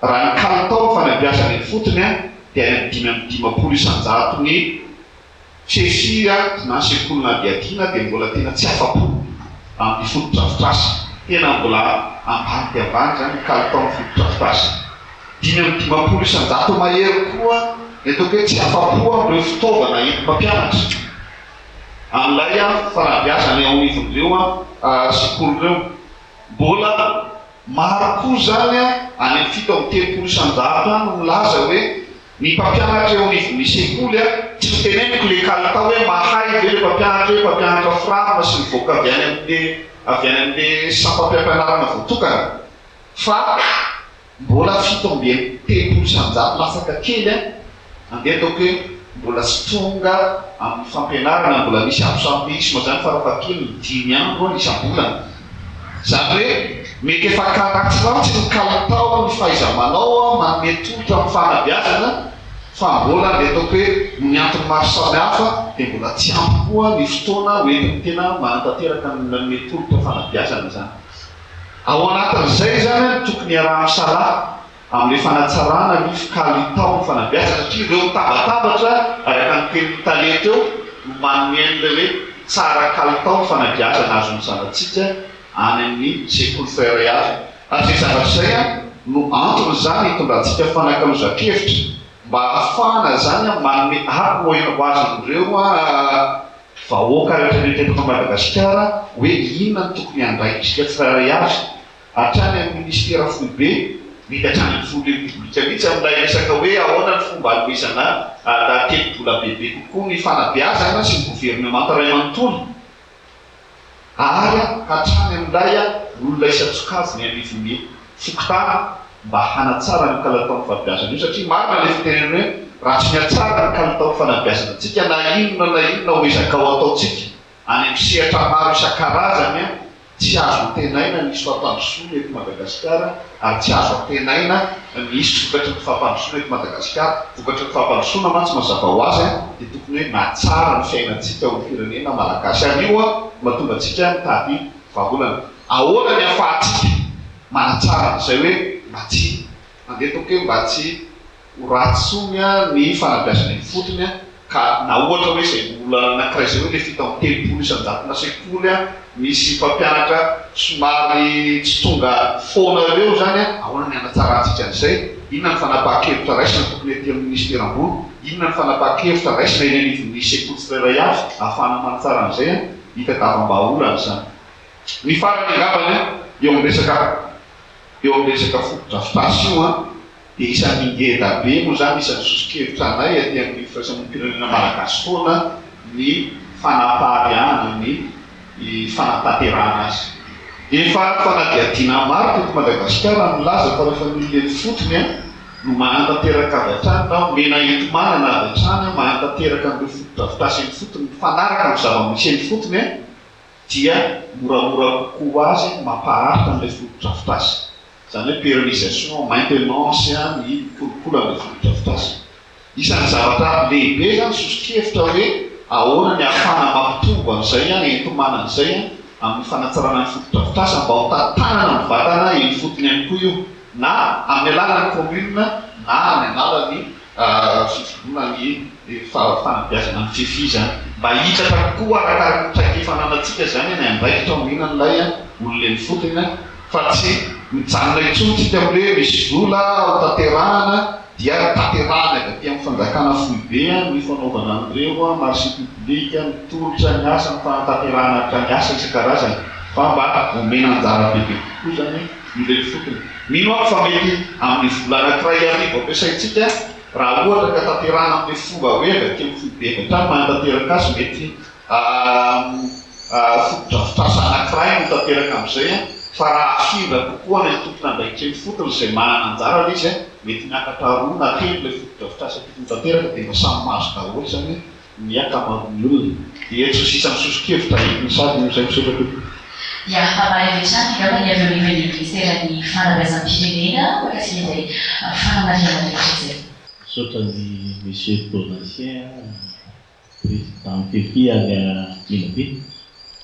raha ny kalitao ny fanabeazana eny ifotony dia any amin'ny 55 isan-jaton'ny Fefia na sekoly nadiadiana dia mbola tena tsy afa-po amin'ny fotodrafitrasa. Tena mbola ambany dia ambany izany ny kalitaon'ny fotodrafitrasa. 55% mahery koa ny ataoko hoe tsy afa-po amin'ireo fitaovana enti-mampianatra amin'ilay fanabeazana eo anivon'ireo sekoly ireo. Mbola maro koa izany any amin'ny 37% any no milaza hoe Ny mpampianatra eo anivon'ny sekoly a, tsy ho teneniko le kalitao hoe mahay ve le mpampianatra hoe mpampianatra fram sy mivoaka avy any amle avy any amle sampam-piampianarana voatokana fa mbola 37% latsaka kely a, andeha ataoko hoe mbola tsy tonga amin'ny fampianarana mbola misy absenteisme zany farafahakeliny dimy andro isam-bolana. Izany hoe mety efa karatsiratsy ny kalitao ny fahaiza-manao manome tolotra amin'ny fanabeazana fa mbola ny ataoko hoe noho ny antony maro samihafa dia mbola tsy ampy koa ny fotoana hoentin'ny tena manatanteraka ny manome tolotra fanabeazana izany. Ao anatin'izay izany no tokony hiaraha-misalahy. amin'ilay fanatsarana ny kalitaon'ny fanabeazana satria ireo mitabatambatra araka ny tenin'ny tale teo no manome an'ilay hoe tsara kalitao ny fanabeazana azon'ny zanatsika any amin'ny sekoly tsirairay avy. Ary izay zavatra izay no antony izany hitondrantsika fanakalozan-kevitra mba hahafahana izany manome ako ho azon'ireo vahoaka rehetra rehetra eto Madagasikara hoe inona no tokony andraikitsika tsirairay avy hatrany amin'ny minisitera foibe, mety hatrany amin'ny filoha repoblika mihitsy amin'ilay resaka hoe ahoana ny fomba hanomezana tetibola bebe kokoa ny fanabeazana sy ny governemanta iray manontolo ary hatrany amin'ilay olona isan-tsokajiny anivon'ny fokontany mba hanatsara ny kalitaon'ny fanabeazana io satria marina ilay fitenenana hoe raha tsy mihatsara ny kalitaon'ny fanabeazana antsika na inona na inona ho ezaka ho ataontsika any amin'ny sehatra maro isan-karazany Tsy azo antenaina ny hisy fampandrosoana eto Madagasikara ary tsy azo antenaina ny hisy vokatry ny fampandrosoana eto Madagasikara. Vokatry ny fampandrosoana mantsy mazava ho azy dia tokony hoe mahatsara ny fiainantsika ho firenena Malagasy ary io no mahatonga antsika mitady vahaolana. Ahoana ny ahafahantsika manatsara an'izay hoe mba tsy andeha ataoko hoe mba tsy ho ratsy intsony ny fanabeazana ifotony ka na ohatra hoe izay olona anankiray izay hoe ilay 37 isan-jatona sekoly misy mpampianatra somary tsy tonga foana ireo izany, ahoana ny hanatsarantsika an'izay? Inona ny fanapahan-kevitra raisina tokony aty amin'ny minisitera ambony? Inona ny fanapahan-kevitra raisina eny anivon'ny sekoly tsirairay avy ahafahana manatsara an'izay? Hitadiavam-bahaolana izany. Ny farany angambany eo amin'ny resaka eo amin'ny resaka fotodrafitrasa io an, dia isan'ny ngeda be moa izany, isan'ny soso-kevitra anay aty amin'ny firaisamonim-pirenena malagasy foana ny fanapariahana ny fanatanterahana azy. Efa fanadihadiana maro teto Madagasikara nilaza fa rehefa ny olona eny ifotony no mahantanteraka avy hatrany na omena enti-manana avy hatrany mahantanteraka an'ireo fotodrafitrasa eny ifotony mifanaraka amin'ny zava-misy eny ifotony dia moramora kokoa ho azy ny mampaharitra an'ilay fotodrafitrasa. Izany hoe pérennisation, maintenance, ny mikolokolo an'ilay fotodrafitrasa. Isan'ny zavatra lehibe izany soso-kevitra hoe ahoana ny ahafahana mampitombo an'izay, enti-manana izay amin'ny fanatsarana ny fotodrafitrasa mba ho tantanana mivantana eny ifotony ihany koa io na amin'ny alalan'ny commune na amin'ny alalan'ny fivondrona ny fanabeazana ny FEFI izany mba hiitatra kokoa arakaraka ny traikefa ananantsika izany ny andraikitra omena an'ilay olona eny ifotony fa tsy mijanona intsony tsika amin'ny hoe misy vola ho tanterahana dia tanterahana avy aty amin'ny fanjakana foibe ny fanaovana an'ireo marché public ny tolotra ny asa ny fanatanterahana hatrany asa isan-karazany fa mba omena anjara bebe kokoa izany ny olona eny ifotony. Mino aho fa mety amin'ny vola anankiray arivo ampiasaintsika, raha ohatra ka tanterahana amin'ilay fomba hoe avy aty amin'ny foibe avy hatrany manatanteraka azy, mety Fotodrafitrasa anankiray no tanteraka amin'izay fa raha afindra kokoa any amin'ny tompon'andraikitra eny ifotony izay manana anjara ilay izy, mety miakatra roa na telo ilay fotodrafitrasa tokony ho tanteraka dia mba samy mahazo daholo izany ny ankamaroan'ny olona. Dia eto sisa ny soso-kevitra entiny sady io izay misaotra tompoko.
Dia hamaly avy hatrany angamba ny avy eo anivon'ny Minisiteran'ny Fanabeazam-pirenena mahakasika izay fanamarihana rehetra izay.
Misaotra an'i Monsieur Donatien Président Fefi any Menabe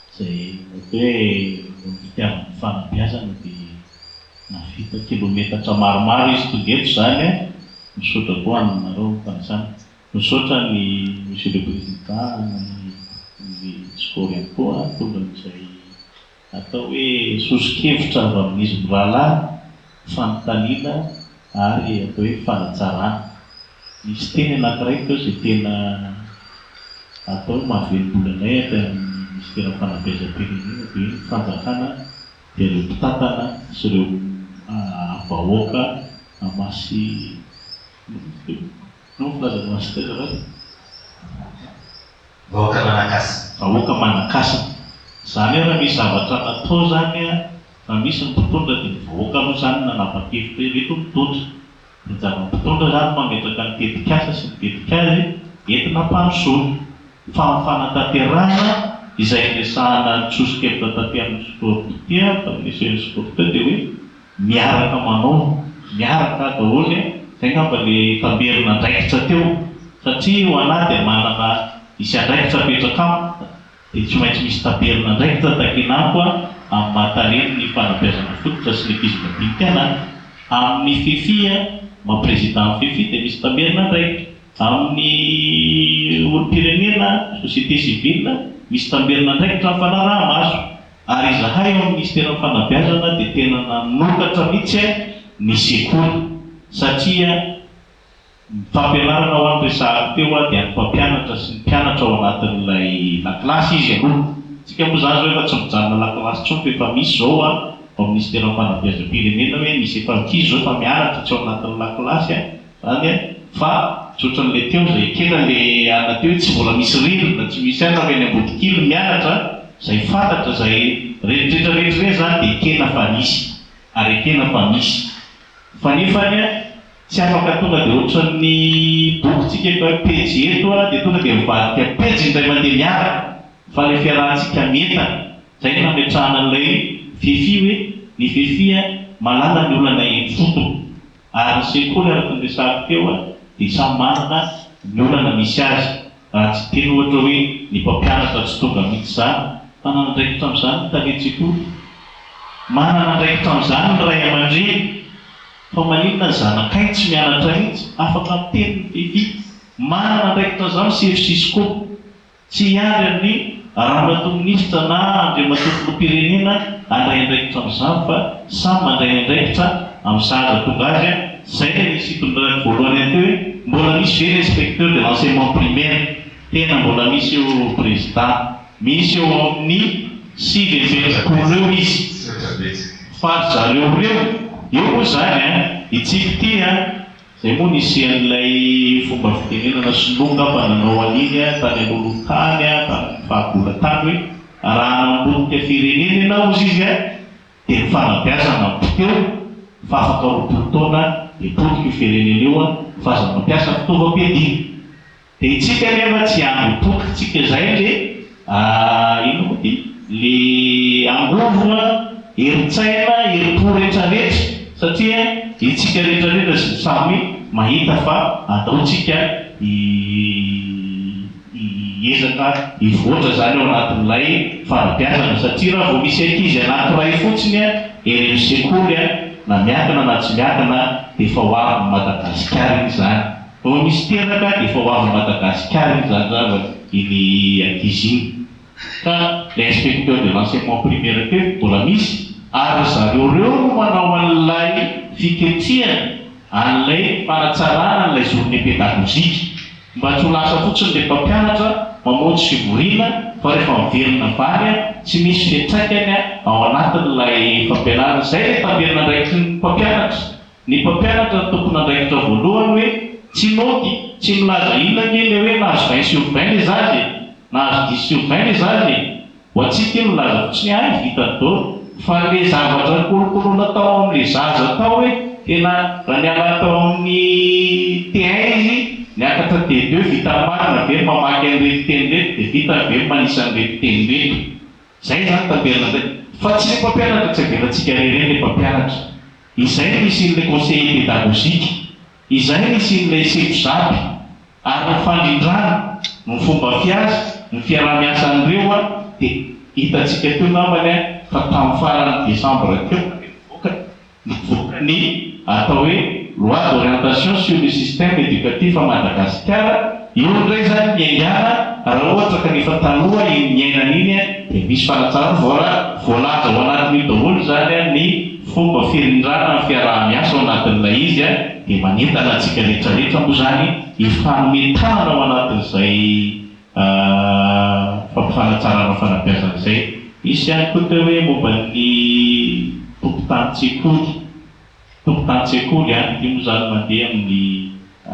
izay mety hoe noho ny fitiavany ny fanabeazana dia nahavita kilometatra maromaro izy tonga eto izany an! Misaotra koa anareo amin'ny fanasana. Misaotra an'i Monsieur le Président ny Score ihany koa tonga amin'izay atao hoe soso-kevitra avy amin'izy mirahalahy, fanontaniana ary atao hoe fanatsarana. Nisy teny anankiray teo izay tena atao hoe mahavelom-bolo anay aty amin'ny Minisiteran'ny Fanabeazam-pirenena dia hoe ny fanjakana dia ireo mpitantana sy ireo vahoaka hamasy inona izy teo? Inona moa filazana azy teo azafady?
Vahoaka manan-kasina.
Vahoaka manan-kasina. Izany hoe raha misy zavatra natao izany an, raha misy ny mpitondra dia ny vahoaka aloha izany no nanapa-kevitra hoe ireto ny mpitondra. Ny anjaran'ny mpitondra izany no mametraka ny tetikasa sy ny tetikady entina hampandrosoana. Fa amin'ny fanatanterahana izay niresahana ny soso-kevitra taty amin'ny sport ity an, tamin'ny SEN sport teo dia hoe miaraka manao, miaraka daholo an, izay angamba ilay tamberin'andraikitra teo satria ho anà dia manana hisy andraikitra apetraka amiko dia tsy maintsy misy tamberin'andraikitra takiana amiko amin'ny maha talen'ny fanabeazana fototra sy ny ankizy madinika anà. Amin'ny Fifi, maha président ny Fifi dia misy tamberin'andraikitra. Amin'ny olom-pirenena, société civile, misy tamberin'andraikitra amin'ny fanaraha-maso. Ary izahay ao amin'ny Minisiteran'ny Fanabeazana dia tena nanokatra mihitsy ny sekoly satria ny fampianarana ho an'ny resahako teo dia ny mpampianatra sy ny mpianatra ao anatin'ilay lakilasy izy aloha. Tsika moa izany izao efa tsy mijanona lakilasy intsony fa efa misy izao ao amin'ny Minisiteran'ny Fanabeazam-pirenena hoe misy efa ankizy izao efa mianatra tsy ao anatin'ny lakilasy. Zany an! Fa tsy ohatran'le teo zay ekena le anona teo hoe tsy mbola misy rindrina, tsy misy anona fa eny Ambodikily mianatra, zay fantatra zay rehetra rehetra ireny zany dia ekena fa nisy ary ekena fa misy. Fa nefany an, tsy afaka tonga dia ohatran'ny boky tsika efa hoe pejy eto an, dia tonga dia mivadika pejy indray mandeha miaraka fa le fiarahantsika mientana, zay no nametrahana an'ilay Fifi hoe ny Fifi an mahalala ny olana eny fotony. Ary ny sekoly araka ny resahako teo dia samy manana ny olana misy azy. Raha tsy hiteny ohatra hoe ny mpampianatra tsy tonga mihitsy izany, manana andraikitra amin'izany ny talen-tsekoly. Manana andraikitra amin'izany ny ray aman-dreny. Fa maninona ny zanakay tsy mianatra mihitsy? Afaka miteny ny Fifi. Manana andraikitra amin'izany ny sefo Cisco. Tsy hiandry an'i Ramatoa Minisitra na Andriamatoa Filoham-pirenena handray andraikitra amin'izany fa samy mandray ny andraikitra amin'ny sahaza tonga azy, izay ilay nisy fitondrany voalohany an'teo hoe mbola misy ve ny inspecteur de l'enseignement primaire? Tena mbola misy io Prezida, misy eo amin'ny 69 eo izy fa ry zareo ireo, eo moa izany an, i Tsiky ity an, Zay moa nisian'ilay fomba fitenenana sinoa angamba nanao an'iny tany alohaloha tany tamin'ny fahagola tany hoe raha namotika firenena ianao hozy izy dia ny fanabeazana no poteho fa afaka 20 taona dia potika io firenena io fa aza mampiasa fitaovam-piadiana. Dia itsika anefa tsy hiandry ho potika tsika izay le inona moa ty le angovo a, herin-tsaina, herim-po retraretra satria itsika retraretra izay samy mahita fa andao tsika hiezaka hivoatra izany ao anatin'ilay fanabeazana satria raha vao misy ankizy anakiray fotsiny eny amin'ny sekoly na miankina na tsy miankina dia efa ho avin'i Madagasikara iny izany. Vao misy teraka dia efa ho avy Madagasikara iny zany zava iny ankizy iny. Ka le inspecteur de l'enseignement primaire teo mbola misy ary ry zareo reo no manao an'ilay fiketrihana an'ilay fanatsarana an'ilay journée pédagogique mba tsy ho lasa fotsiny le mpampianatra mamonjy fivoriana fa rehefa miverina avy any tsy misy fiantraikany ao anatin'ilay fampianarana. Zay le tamberin'andraikitry ny mpampianatra. Ny mpampianatra no tompon'andraikitra voalohany hoe tsy naoty, tsy milaza inona ange le hoe nahazo 20 sur 20 le zaza e! Nahazo dix sur 20 le zaza e! Ho antsika io milaza fotsiny hoe hay vita daholo fa le zavatra nikolokoloina tao amin'le zaza tao hoe tena raha niala tao amin'ny T1 izy niakatra T2 vitany marina ve ny mamaky an'ireto teny ireto dia vitany ve ny manisa an'ireto teny ireto. Zay zany tamberina zay. Fa tsy le mpampianatra tsy avelantsika irery eny le mpampianatra. Izay no nisian'ilay conseiller pédagogique. Izay no nisian'ilay sefo-zapy. Ary ny fandrindrana, ny fomba fiasa, ny fiaraha-miasan'ireo an, dia hitantsika teo namany an, fa tamin'ny faran'ny desambra teo dia nivoaka, nivoaka ny atao hoe loi d'orientation sur le système éducatif à Madagasikara, eo indray izany niaingàna, raha ohatra ka ny efa taloha iny niainana iny an, dia misy fanatsarana, vao raha voalaza ao anatin'io daholo izany an ny fomba firindrana ny fiaraha-miasa ao anatin'ilay izy an, Dia manentana antsika rehetra rehetra moa izany hifanome tanana ao anatin'izay fampifanatsarana fanabeazana izay. Nisy ihany koa teo hoe momba ny tompon-tanin-tsekoly, tompon-tanin-tsekoly an, ity moa izany mandeha amin'ny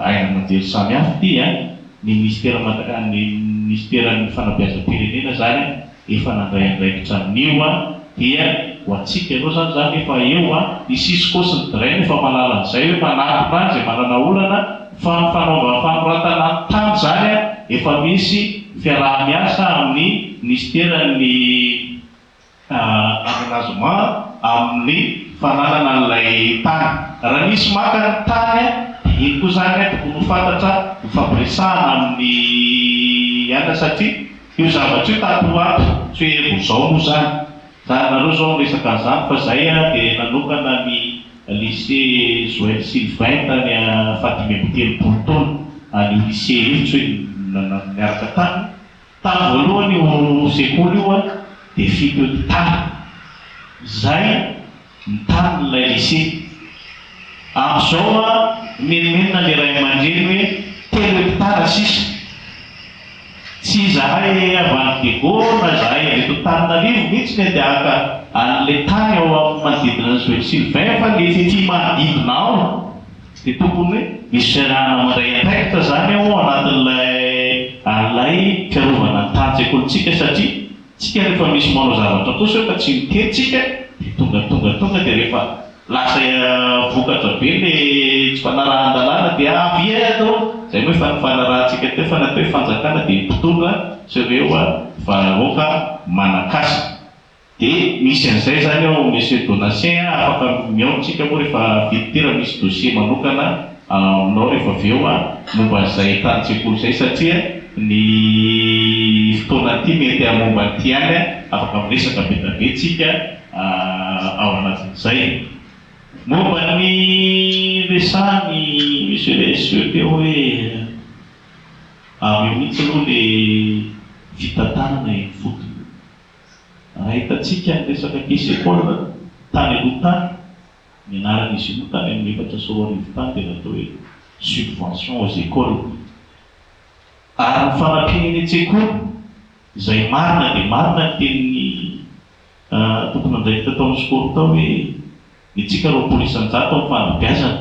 haino aman-jery samihafa ity an, ny minisitera Madaga, ny minisiteran'ny fanabeazam-pirenena izany an, efa nandray andraikitra amin'io an, dia ho antsika aloha izany izany efa eo an, ny Cisco sy ny Drain efa mahalala an'izay hoe manatona any izay manana olana, fa ny fanaovana fanoratana ny tany izany an, efa misy fiaraha-miasa amin'ny minisiteran'ny aménagement amin'ny fananana an'ilay tany. Raha misy maka ny tany dia iny koa izany tokony ho fantatra hifampiresahana amin'ny anona satria io zavatra io tato ho ato tsy hoe vao izao moa izany. Za nareo izao miresaka an'izany fa zay dia nanokana ny lycée Joël Sylvain tany fahadimy amby telopolo taona an'io lycée io tsy hoe niaraka taminy. Tamin'ny voalohany io sekoly io dia fito hectares izay ny tanin'ilay lycée. Amin'izao mimenomenona ilay ray aman-dreny hoe telo hectares sisa. Tsy izahay avy any Diego na izahay avy eto Antananarivo mihitsy no andeha haka an'ilay tany ao amin'ny manodidina an'i Zoely Sylvain fa ilay fefy manodidina ao. Dia tokony hoe misy fiarahana mandray andraikitra izany ao anatin'ilay an'ilay fiarovana ny tanin-tsekolintsika satria tsika rehefa misy manao zavatra kosa eo ka tsy miteny tsika dia tonga tonga tonga dia rehefa lasa vokatra be le tsy fanarahan-dalàna dia avia ianao, izay moa efa nifanarahantsika teo fa ny atao hoe fanjakana dia ny mpitondra sy ireo vahoaka manan-kasina. Dia misy an'izay izany ao Monsieur Donatien a, afaka mihaona tsika moa rehefa vita ity raha misy dossier manokana aminao rehefa avy eo a, momba an'izay tanin-tsekoly izay satria ny fotoana ity mety momba an'ity ihany a, afaka miresaka be dia be tsika ao anatin'izay. Momba ny resahan'i Monsieur le SE teo hoe avy eo mihitsy aloha le fitantanana eny ifotony. Raha hitantsika ny resaka caisse école tany aloha tany, ny anaran'izy io moa tany amin'ny 2004 tany dia natao hoe subvention aux écoles. Ary ny fanampiana eny an-tsekoly, izay marina dia marina ny tenin'ny tompon'andraikitra tao amin'ny SCOR tao hoe ny antsika 20% amin'ny fanabeazana.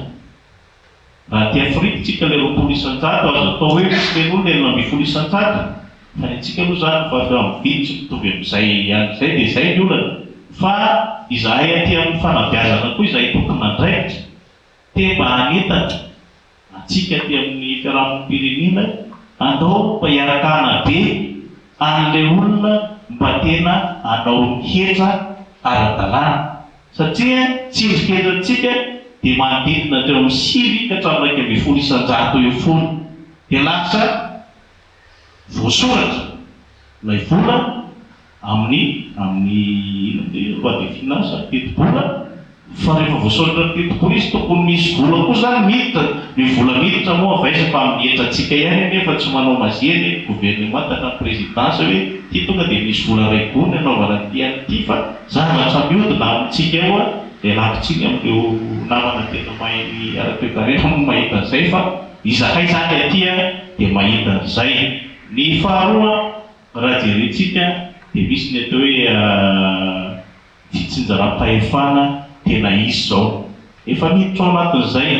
Raha aty Afrika tsika ilay 20%, azo atao hoe misy ireny olona 16%, fa ny antsika aloha izany fa efa mividy tsy mitovy amin'izay ihany izay dia izay ny olana. Fa izahay aty amin'ny fanabeazana koa izahay tompon'andraikitra te mba hanentana antsika aty amin'ny fiarahamonim-pirenena andao mba hiaraka hanabe an'ilay olona mba tena hanao ny hetra ara-dalàna. Satria tsindrin-ketrantsika dia manodidina teo amin'ny 9 ka hatramin'ny 11% eo foana. Dia lasa voasoratra ilay vola amin'ny amin'ny inona moa dia loi de finance, tetibola, fa rehefa voasoratra ny tetibola izy tokony misy vola koa izany miditra, ny vola miditra moa avy aiza fa amin'ny hetrantsika ihany anie fa tsy manao mazia anie ny governemanta na ny présidence hoe ity tonga dia misy vola iray gony hanaovana an'ity an'ity fa Zavatra miodina amintsika eo a, dia ialako tsiny amin'ireo namana tena mahay ny ara-toekarena moa mahita an'izay fa izahay izany aty a dia mahita an'izay. Ny faharoa raha jerentsika dia misy ny atao hoe fitsinjaram-pahefana tena izy izao. Efa miditra ao anatin'izay.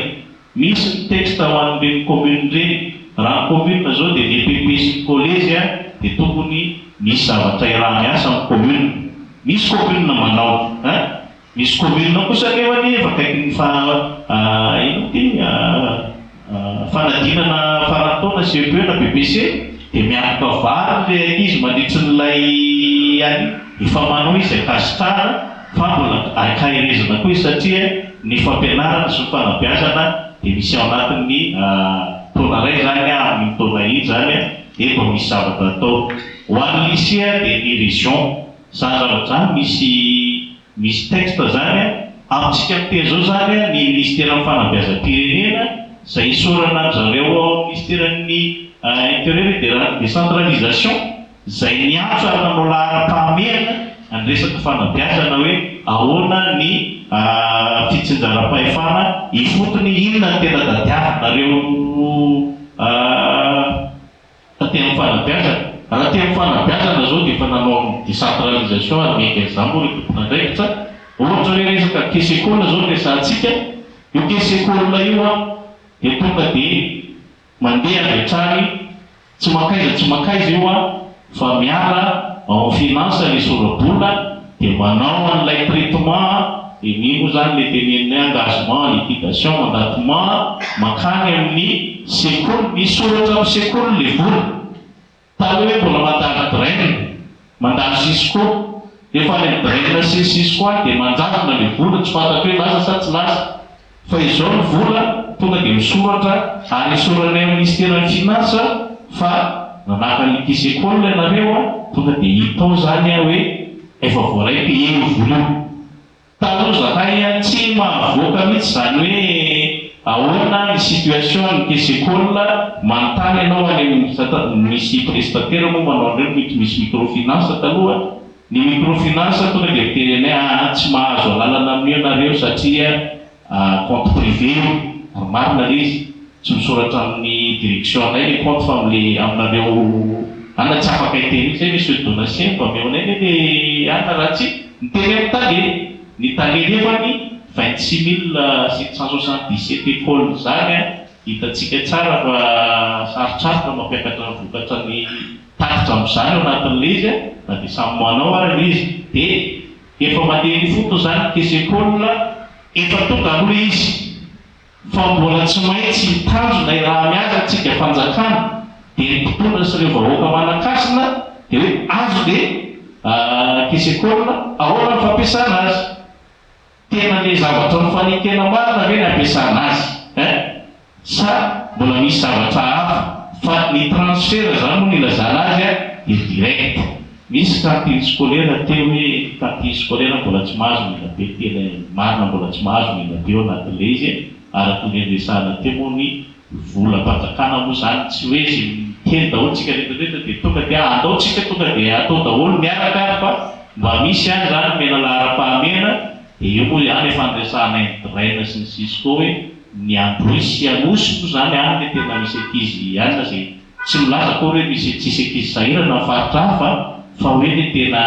Misy ny texte ho an'ireny commune ireny. Raha ny commune izao dia ny EPP sy ny kolejy. dia tokony misy zavatra iaraha-miasa amin'ny commune. Misy commune manao hein! Misy commune kosa anefa efa akaikin'ny fa inona ity fanadinana faran'ny taona CEPE na BEPC dia miantoka vary ilay ankizy mandritrin'ilay année. Efa manao izy ankasitrahana fa mbola ankaherezana koa izy satria ny fampianarana sy ny fanabeazana dia misy ao anatin'ny taona iray izany amin'iny taona iny izany dia mba misy zavatra atao. Ho an'ny lycée dia ny région Zany zavatra zany misy misy texte zany a! Amintsika miteny zao zany a, ny minisiteran'ny fanabeazam-pirenena zay isaorana an-dry zareo ao amin'ny minisiteran'ny intérieur et de la décentralisation zay niantso ary nanao laharam-pahamehana ny resaka fanabeazana hoe ahoana ny fitsinjaram-pahefana ifotony, inona no tena tadiavinareo Taty amin'ny fanabeazana. Raha aty amin'ny fanabeazana izao dia efa nanao ny décentralisation ary miainga an'izany moa ireo tompon'andraikitra. Ohatra hoe resaka caisse école izao no resahantsika, io caisse école io an, dia tonga dia mandeha avy hatrany, tsy mankaiza tsy mankaiza io an, fa miala ao amin'ny finance ilay sora-bola dia manao an'ilay traitement, dia iny moa izany ilay tenenina hoe engagement, liquidation, mandatement, mankany amin'ny sekoly, misoratra amin'ny sekoly ilay vola. Taloha hoe mbola mandalo DREN, mandalo Cisco, rehefa any amin'ny DREN sy ny Cisco any dia manjavona ilay vola, tsy fantatro hoe lasa sa tsy lasa. Fa izao ny vola tonga dia misoratra ary esoranay amin'ny minisiteran'ny finance fa nanaka ny caisse école ianareo a, tonga dia hita ao zany a hoe efa voaray payer io vola io. Taloha zahay a tsy mahavoaka mihitsy zany hoe ahoana ny situation ny caisse école, manontany ianao any amin'ny misy prestataire moa manao an'ireny mety misy microfinance taloha, Ny microfinance tonga dia miteny anay aa tsy mahazo alalana amin'io nareo satria compte privé io ary marina le izy, tsy misoratra amin'ny direction anay le compte fa amle aminareo anona tsy afaka hiteny mihitsy zay monsieur Donatien mba omeo anay anie le anona raha tsy miteny amin'ny tale, ny tale nefany 26777 écoles zany an hitantsika tsara fa sarotsarotra mampiakatra ny vokatra ny Tatitra amin'izany ao anatin'ilay izy na dia samy manao ary ilay izy dia efa mandeha ny ifotony izany ny caisse école efa tonga aloha izy fa mbola tsy maintsy mitanjona iraha-miasa tsika fanjakana dia ny mpitondra sy ireo vahoaka manan-kasina dia hoe azo le caisse école ahoana ny fampiasana azy. Tena le zavatra nifanekena marina ve ny ampiasana azy hein? Sa mbola misy zavatra hafa? Fa ny transfert zany moa nilazana azy a dia direct. Misy cantine scolaire teo hoe cantine scolaire mbola tsy mahazo Menabe tena marina mbola tsy mahazo Menabe ao anatin'ilay izy araka ny niresahana teo moa ny volam-panjakana moa zany tsy hoe ze miteny daholo tsika rehetra rehetra dia tonga dia andao tsika tonga dia atao daholo miaraka ary fa mba misy ihany zany omena laharam-pahamehana dia io moa ihany efa niresahanay ny drain sy ny cisco hoe ny Androy sy Anosy moa zany any le tena misy ankizy any na ze Tsy milaza akory hoe misy tsisy ankizy sahirana ny faritra hafa fa hoe ny tena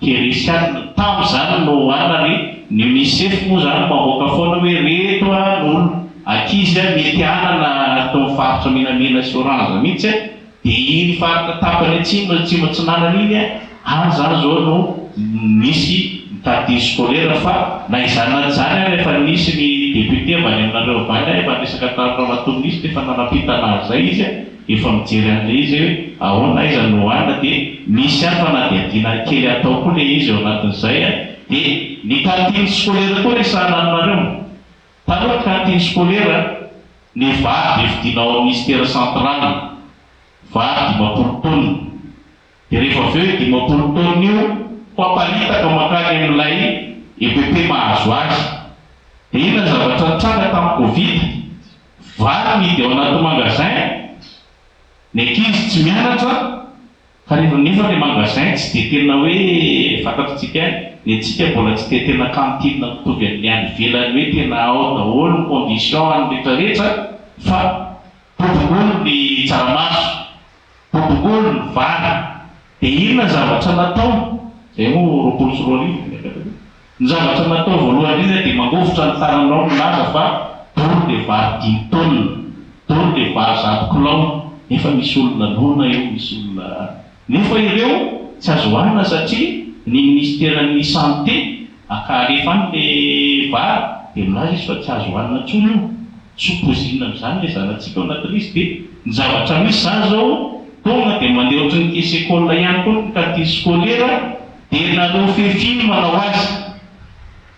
kere sy alina. Tam zany no an ary ny unicef moa zany mamoaka foana hoe reto an olo ankizy an mety hanana ato amin'ny faritra menamena sy orange mihitsy an dia iny faritra tapany atsimo atsimo atsinanana iny an any zany zao no misy ny cantine scolaire fa na izany na tsy izany ary efa nisy ny député avy any aminareo avy any efa niresaka tamin'i ramatoa minisitra efa nanampitana azy izay izy efa mijery an'ilay izy hoe ahoana aiza no hohanina dia misy ihany fanadihadiana kely atao koa ilay izy ao anatin'izay dia ny cantine scolaire koa resahana aminareo taloha ny cantine scolaire ny vary dia vidiana ao amin'ny ministère central vary 50 taonina Dia rehefa avy eo io 50 taonina io ho aparitaka mankany amin'ilay EPP mahazo azy. Dia inona ny zavatra nitranga tamin'ny Covid? Vary mihidy ao anaty magasin, ny ankizy tsy mianatra, ka rehefa nefa ilay magasin tsy dia tena hoe fantatritsika ihany, ny antsika mbola tsy dia tena cantine mitovy amin'ny any ivelany hoe tena ao daholo ny condition any rehetrarehetra fa bobongolo ny tsaramaso. Bobongolo ny vary. Dia inona ny zavatra natao? Izay moa 2020 vao miakatra aloha. Ny zavatra natao voalohany indrindra dia mangovitra ny tananao milaza fa doro dia vary dimy taonina, doro dia vary 100 kilao. Nefa misy olona noana eo, misy olona. Nefa ireo tsy azo hohanina satria ny minisiteran'ny santé aka alefa any le vary dia milaza izy fa tsy azo hohanina intsony io. Tsy ho poizinina amin'izany le zanatsika ao anatin'ilay izy dia ny zavatra misy izany izao tonga dia mandeha ohatry ny caisse école ihany koa ny cantine scolaire dia nareo fefy no manao azy.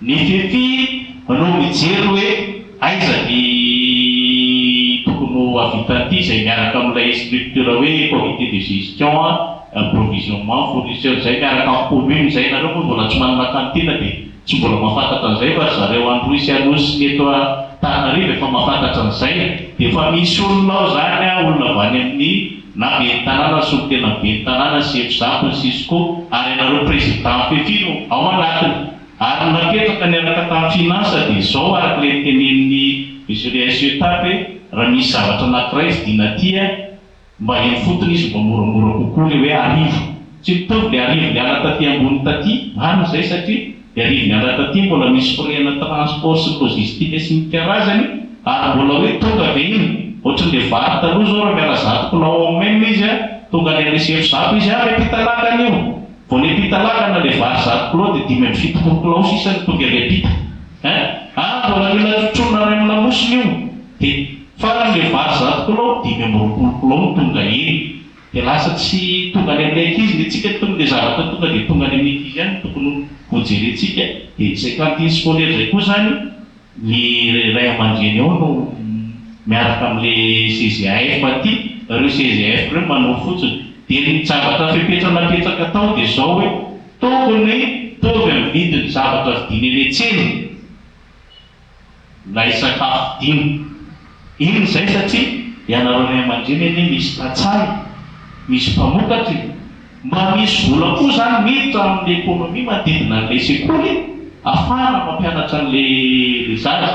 Ny Fefy no mijery hoe aiza ny tokony ho havitan'ity izay miaraka amin'ilay structure hoe comité de gestion, approvisionnement, fournisseur izay miaraka amin'ny commune izay, nareo moa mbola tsy manana cantine dia tsy mbola mahafantatra an'izay fa ry zareo Androy sy Anosy sy ny eto Antananarivo efa mahafantatra an'izay dia efa misy olona ao izany, olona avy any amin'ny na ben'ny tanàna, solontena ben'ny tanàna, sefo zap, ny cisco ary ianareo président Fefy no ao anatiny. Ary ny napetraka niaraka tamin'ny finance dia izao araka ilay notenenin'i Monsieur le SE tato hoe raha misy zavatra anankiray vidiana aty mba eny fotony izy mba moramora kokoa ilay hoe arivo. Tsy mitovy ilay arivo niala taty ambony taty, marina izay satria ilay arivo niala taty mbola misy frais-na transport sy ny logistique sy ny karazany ary mbola hoe tonga ve iny? Ohatran'ilay vary taloha izao raha miala zato kilao en même izy tonga any amin'ilay sefo zato izy ah miampita lakana io. Vao niampita lakana ilay vary 100 kilao dia 75 kilao sisa no tonga ery ampita. Hein? Ah mbola mila trotroina any amin'ny lamosina io. Dia farany ilay vary 100 kilao, 25 kilao no tonga eny. Dia lasa tsy tonga any amin'ilay ankizy ny antsika, tokony ilay zavatra tonga dia tonga any amin'ny ankizy ihany no tokony ho jerentsika. Dia izay cantine scolaire izay koa izany, Ny ray aman-dreny ao no miaraka amin'ilay CGAF aty, ireo CGAF ireo manoro fotsiny. Dia ny zavatra fepetra napetraka tao dia izao hoe, tokony hitovy amin'ny vidin'ny zavatra vidiana eny an-tsena ilay sakafo vidiana. Inona izay satria ianareo ray aman-dreny anie misy tantsaha e, misy mpamokatra e. Mba misy vola koa zany miditra amin'ny économie manodidina an'ilay sekoly afahana mampianatra an'ilay le zaza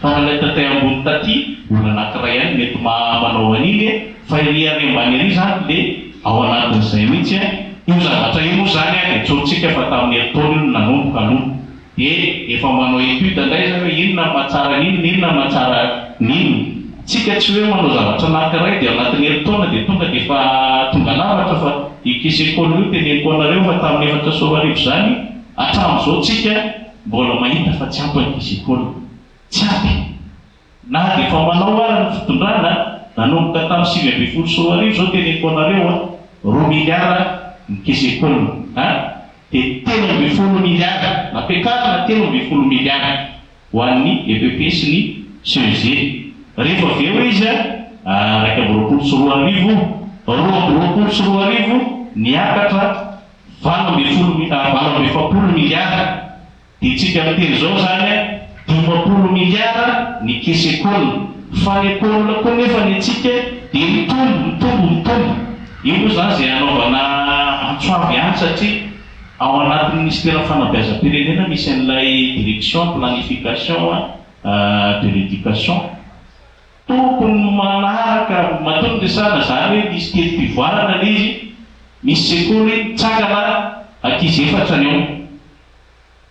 fa raha ilay tatay ambony taty olona anakiray ihany mety maha manao an'iny fa ery ary ambany ery zany le ao anatin'izay mihitsy io zavatra io moa zany dia tsorintsika fa tamin'ny herintaona io no nanomboka aloha Dia efa manao étude indray zany hoe inona no mahatsara ny inona, inona no mahatsara ny inona. Tsika tsy hoe manao zavatra anankiray dia ao anatin'ny herintaona dia tonga dia efa tonga lafatra fa io caisse école io teneniko anareo fa tamin'ny 2004 izany hatramin'izao tsika mbola mahita fa tsy ampy ny caisse école. Tsy ampy. Na dia efa manao ara ny fitondrana, nanomboka tamin'ny 2019 izao teneniko anareo a, roa milliards ny caisse école a, dia 13 milliards, nampiakarina 13 milliards ho an'ny EPP sy ny CEG. Rehefa avy eo izy a, 2021, 2022 niakatra 18 48 milliards. Dia tsika miteny zao zany a, 50 milliards ny caisse école, fa ny école koa nefa ny antsika dia mitombo, mitombo, mitombo. Io moa zany izay hanaovana antso avo ihany satria ao anatin'ny minisiteran'ny fanabeazam-pirenena misy an'ilay direction planification de l'éducation. Tokony manaraka, matoa no resahana zany hoe misy teti-pivoarana ilay izy, misy sekoly mitsangana ankizy efatra ny ao.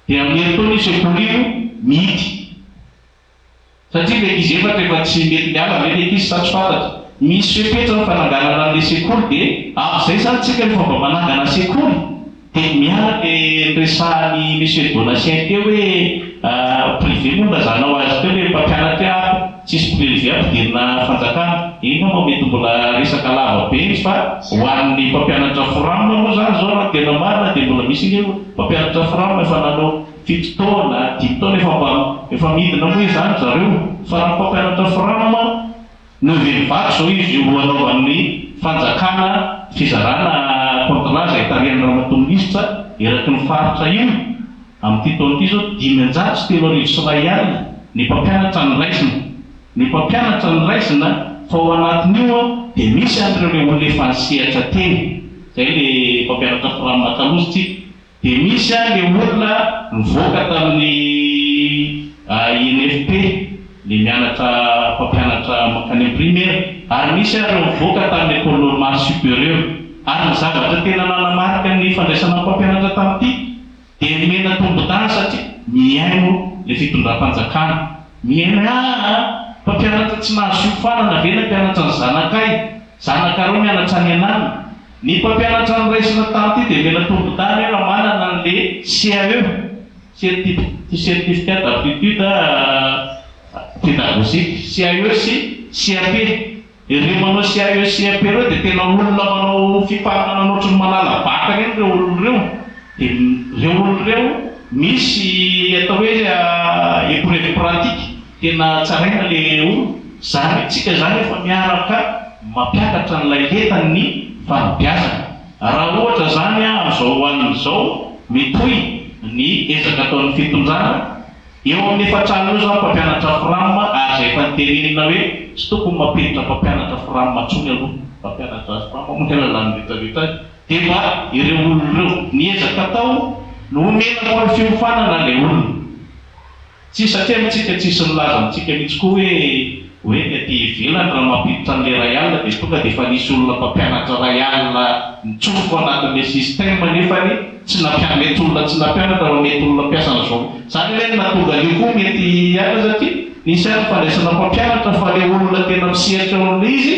Dia amin'ny herintaona io sekoly io mihidy. Satria ilay ankizy efatra efa tsy mety miala ve ilay ankizy sa tsy fantatra. Misy fepetra ny fananganana an'ilay sekoly dia amin'izay izany tsika rehefa mba manangana sekoly dia miala ilay niresahan'i Monsieur Donatien teo hoe privé moa no nilazanao azy teo ilay mpampianatra hoe ah tsisy privé ampidirina fanjakana. Iny moa mety mbola resaka lava be iny fa ho an'ny mpampianatra fram moa izany izao raha tena marina dia mbola misy ange Mpampianatra fram efa nanao fito taona, dimy taona efa mba efa midina moa izany zareo fa raha ny mpampianatra fram neuvième vague zao izy io hanaovan'ny fanjakana fizarana contrat izay tarihan'i ramatoa minisitra eraky ny faritra io amin'ity taona ity zao 3105 ny mpampianatra noraisina ny mpampianatra noraisina fa ao anatin'io dia misy an'ireo le olona efa nisehatra teny Zay le mpampianatra fram taloha tsika de misy an le olona nivoaka tamin'ny INFP le mianatra mpampianatra mankany am primaire ary misy ary ireo nivoaka tamin'ny école normale supérieure ary ny zavatra tena nanamarika ny fandraisana mpampianatra tamin'ity dia nomena tombon-dany satria mihaino le fitondram-panjakana mihaino hoe aa mpampianatra tsy nahazo fiofanana ve nampianatra ny zanakay. Zanakareo mianatra any ananona. Ny mpampianatra noraisina tamin'ity dia omena tombon-dany hoe raha manana an'le CAE, Certificat d'aptitude pédagogique, CAE sy CAP. Ireo manao CAE sy CAP ireo dia tena olona manao fifaninanana ohatry ny manala bac ireny ireo olona ireo. Dia ireo olona ireo misy atao hoe épreuve pratique tena tsaraina le olona. Zany hoe tsika zany efa miaraka mampiakatra an'ilay lentan'ny fanabeazana. Raha ohatra zany amin'izao alina izao mitohy ny ezaka ataon'ny fitondrana, eo amin'ny efatr'alina eo zany mpampianatra fram ary izay efa nitenenina hoe tsy tokony mampiditra mpampianatra fram intsony aloha, mpampianatra fram moa ny lalàna rehetra rehetra any. Dia mba ireo olona ireo, ny ezaka atao no omena moa ny fiofanana ilay olona. Tsy satria amintsika tsisy nilaza amintsika mihitsy koa hoe hoe ny aty ivelany raha mampiditra an'ilay iray alina dia tonga dia efa nisy olona mpampianatra iray alina nitsofoka ao anatin'ilay système nefany tsy nampian mety olona tsy nampianatra fa mety olona mpiasa an'izao Izany anie no nahatonga an'io koa mety hiala satria nisy ihany ny fandraisana mpampianatra fa ilay olona tena misehatra eo amin'ilay izy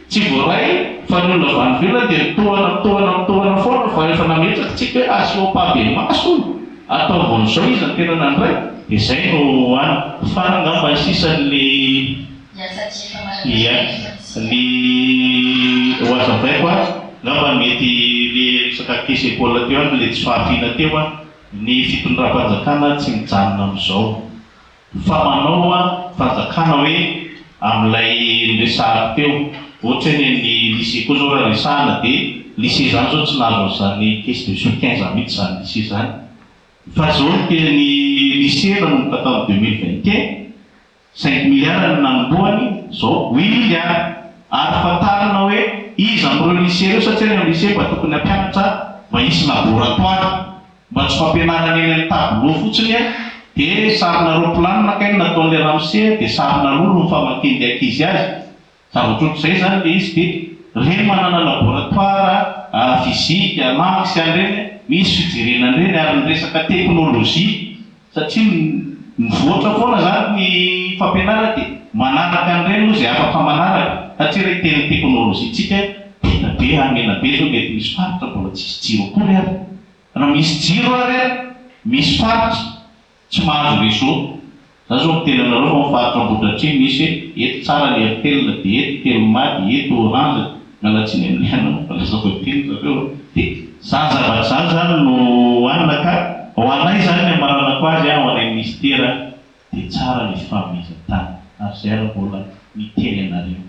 Tsy voaray fa ny olona avy any ivelany dia mitohana mitohana mitohana foana fa rehefa nametraka tsika hoe asio ampahibemaso hono ataovy an'izao iza no tena nandray dia izay no any fa angamba ny sisa ny ia ny ho azavaiko a angamba mety le resaka caisse école teo ihany le tsy fahampiana teo a ny fitondram-panjakana tsy mijanona amin'izao Fa manao a fanjakana hoe amin'ilay noresahako teo, ohatra hoe ny an'ny lycée koa zao raha resahana dia lycée zany zao tsy nahazo an'izany caisse de soutien zany mihitsy zany lycée zany. Fa zao ny te ny lycée nanomboka tamin'ny 2021, cinq milliards no nanombohany, zao huit milliards. Ary fantarina hoe iza amin'ireo lycée ireo satria any amin'ny lycée mba tokony hampianatra mba hisy laboratoire. Mba tsy fampianarana eny amin'ny tableau fotsiny a, dia sarina roplanina kay no nataon'ilay ramose a, dia sarina lolo no famakian'ilay ankizy azy, zavatra ohatr'izay izany ilay izy, dia ireny manana laboratoire a, physique, langue sy an'ireny a, misy fijerena an'ireny ary ny resaka technologie satria mivoatra foana izany ny fampianarana dia manaraka an'ireny aloha izay afaka manaraka satria raha hiteny technologie tsika be dia be any Menabe izao mety misy faritra mbola tsisy jiro akory ary. Raha misy jiro ary an, misy faritra tsy mahazo réseau. Za zao miteny anareo fa ny faritra Ambohidratrimo misy hoe eto tsara ny Airtel dia eto Telma dia eto Orange, miala tsiny amin'ny anarana fa lasa voateny zareo an. Dia zany zavatra zany zany no hanina ka ho anay zany ny hamaranako azy an, ho anay ministera dia tsara ny fifanomezan-tanana. Ary zay ary mbola miteny anareo.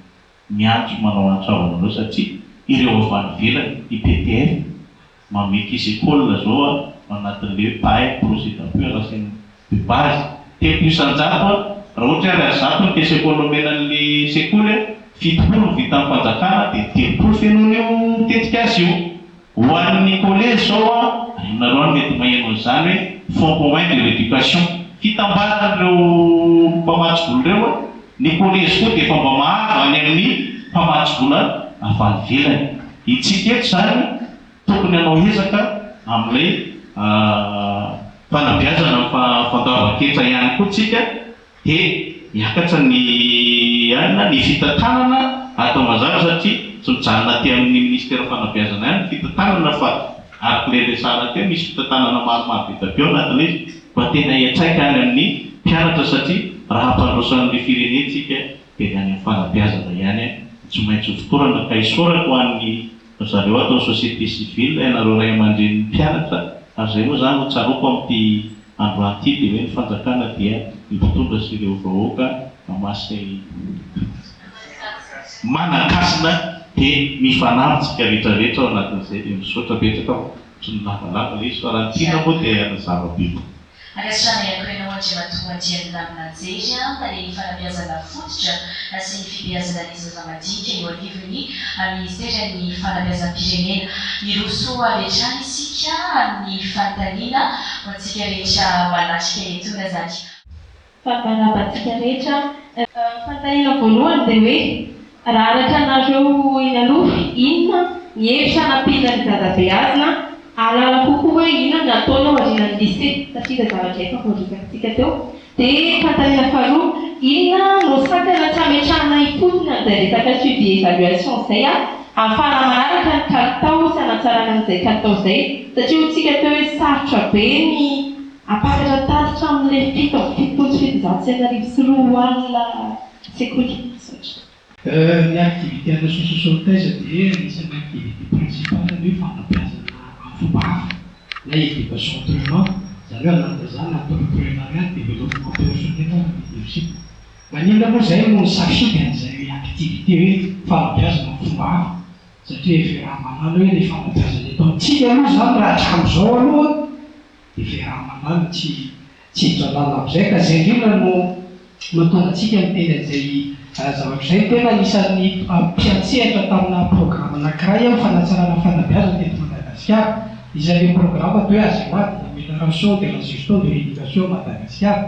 Miantso manao antso avo anareo satria ireo avy any ivelany, i PTF, manome caisse école zao a, ao anatin'le hoe PAEM, projet d'appui à l'enseignement de base, 30% a, raha ohatra hoe ariary zato ny caisse école omena an'le sekoly a, 70 no vitan'ny fanjakana dia 30 fenoin'io tetikasa io. Ho an'ny collège zao a, aminareo any mety maheno an'izany hoe fonds commun de l'éducation, fitambaran'ireo mpamatsy vola ireo a, ny collège koa dia efa mba mahazo any amin'ny mpamatsy vola avy any ivelany. Itsika eto izany tokony hanao ezaka amin'ilay fanabeazana ny fandoavan-ketra ihany koa tsika. Dia miakatra ny alina ny fitantanana atao mazava satria tsy mijanona aty amin'ny minisitera fanabeazana ihany ny fitantanana fa araka ilay resahana teo misy fitantanana maromaro be dia be ao anatin'ilay izy mba tena hiantraika any amin'ny mpianatra satria raha hampandroso an'ilay firenentsika dia ny any amin'ny fanabeazana ihany no tsy maintsy ho fotorana ka isaorako ho an'ny Ry zareo ato amin'ny société civile, ianareo ray aman-drenin'ny mpianatra, ary izay moa izany no tsaroako amin'ity androany ity dia hoe ny fanjakana dia ny mpitondra sy ireo vahoaka mamasy manan-kasina dia mifanampy tsika rehetra rehetra ao anatin'izay dia misaotra betsaka fa ohatry ny lavalava ilay izy fa raha ny tiana moa dia hanazava be kokoa.
Ankasitrahana ihany koa ianao Andriamatoa Andriamilamina Jery, Talen'ny Fanabeazana Fototra sy ny Fibeazana ny Zaza Madinika eo anivon'ny Minisiteran'ny Fanabeazam-pirenena. Miroso avy hatrany isika amin'ny fanontaniana ho antsika rehetra manatrika etoana izany.
Faly miarahaba antsika rehetra. Fanontaniana voalohany dia hoe raha araka anareo eny aloha inona ny hevitra hanampiana ny zaza beazina hahalala kokoa hoe inona ny ataony ao aorianan'ny lycée satria ilay zavatra efa voaresakintsika teo. Dia fanontaniana faharoa, Inona no sakana tsy hametrahana ifotony an'izay resaka suivi évaluation izay ahafahana manaraka ny kalitao sy hanatsarana an'izay kalitao izay satria hoy tsika teo hoe sarotra be ny hampakatra tatitra amin'ilay 1777 200 sekoly. Misaotra.
Ny activité an'ny association Taiza dia anisan'ny activité principale ny hoe fanabeazana amin'ny fomba hafa na éducation autrement, izany hoe anatin'izany entrepreneuriat, développement personnel ary leadership. Maninona moa izahay no nisafidy an'izay activité hoe fanabeazana amin'ny fomba hafa? Satria efa iaraha-mahalala hoe ilay fanabeazana eto amintsika aloha izany raha hatramin'izao aloha dia efa iaraha-mahalala tsy Tsy hiditra lalina amin'izay ka izay indrindra no mahatonga antsika miteny an'izay zavatra izay. Tena anisan'ny mpiantsehatra tamina programa anankiray aho fanatsarana fanabeazana teto Madagasikara. Isan'ilay programa atao hoe AGEMAD, Amélioration de la gestion de l'éducation à Madagascar.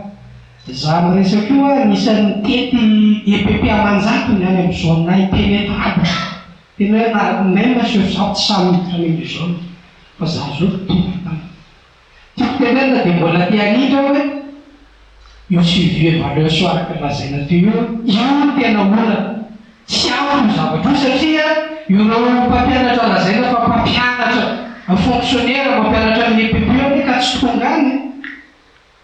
Izaho miresaka io aho anisan'ny nitety EPP aman-jatony any amin'ny zone impenetrable. Tena hoe na même chef zaho tsy sahy miditra any amin'ilay zone fa izaho izao tonga tany. Tiako tenenina dia mbola te hanindry aho hoe io suivi évaluation araka ny lazaina teo io, io no tena olana. Tsy ampy io zavatra io satria ireo mpampianatra lazaina fa mpampianatra fonctionnaire mampianatra amin'ny EPP io anie ka tsy tonga any e.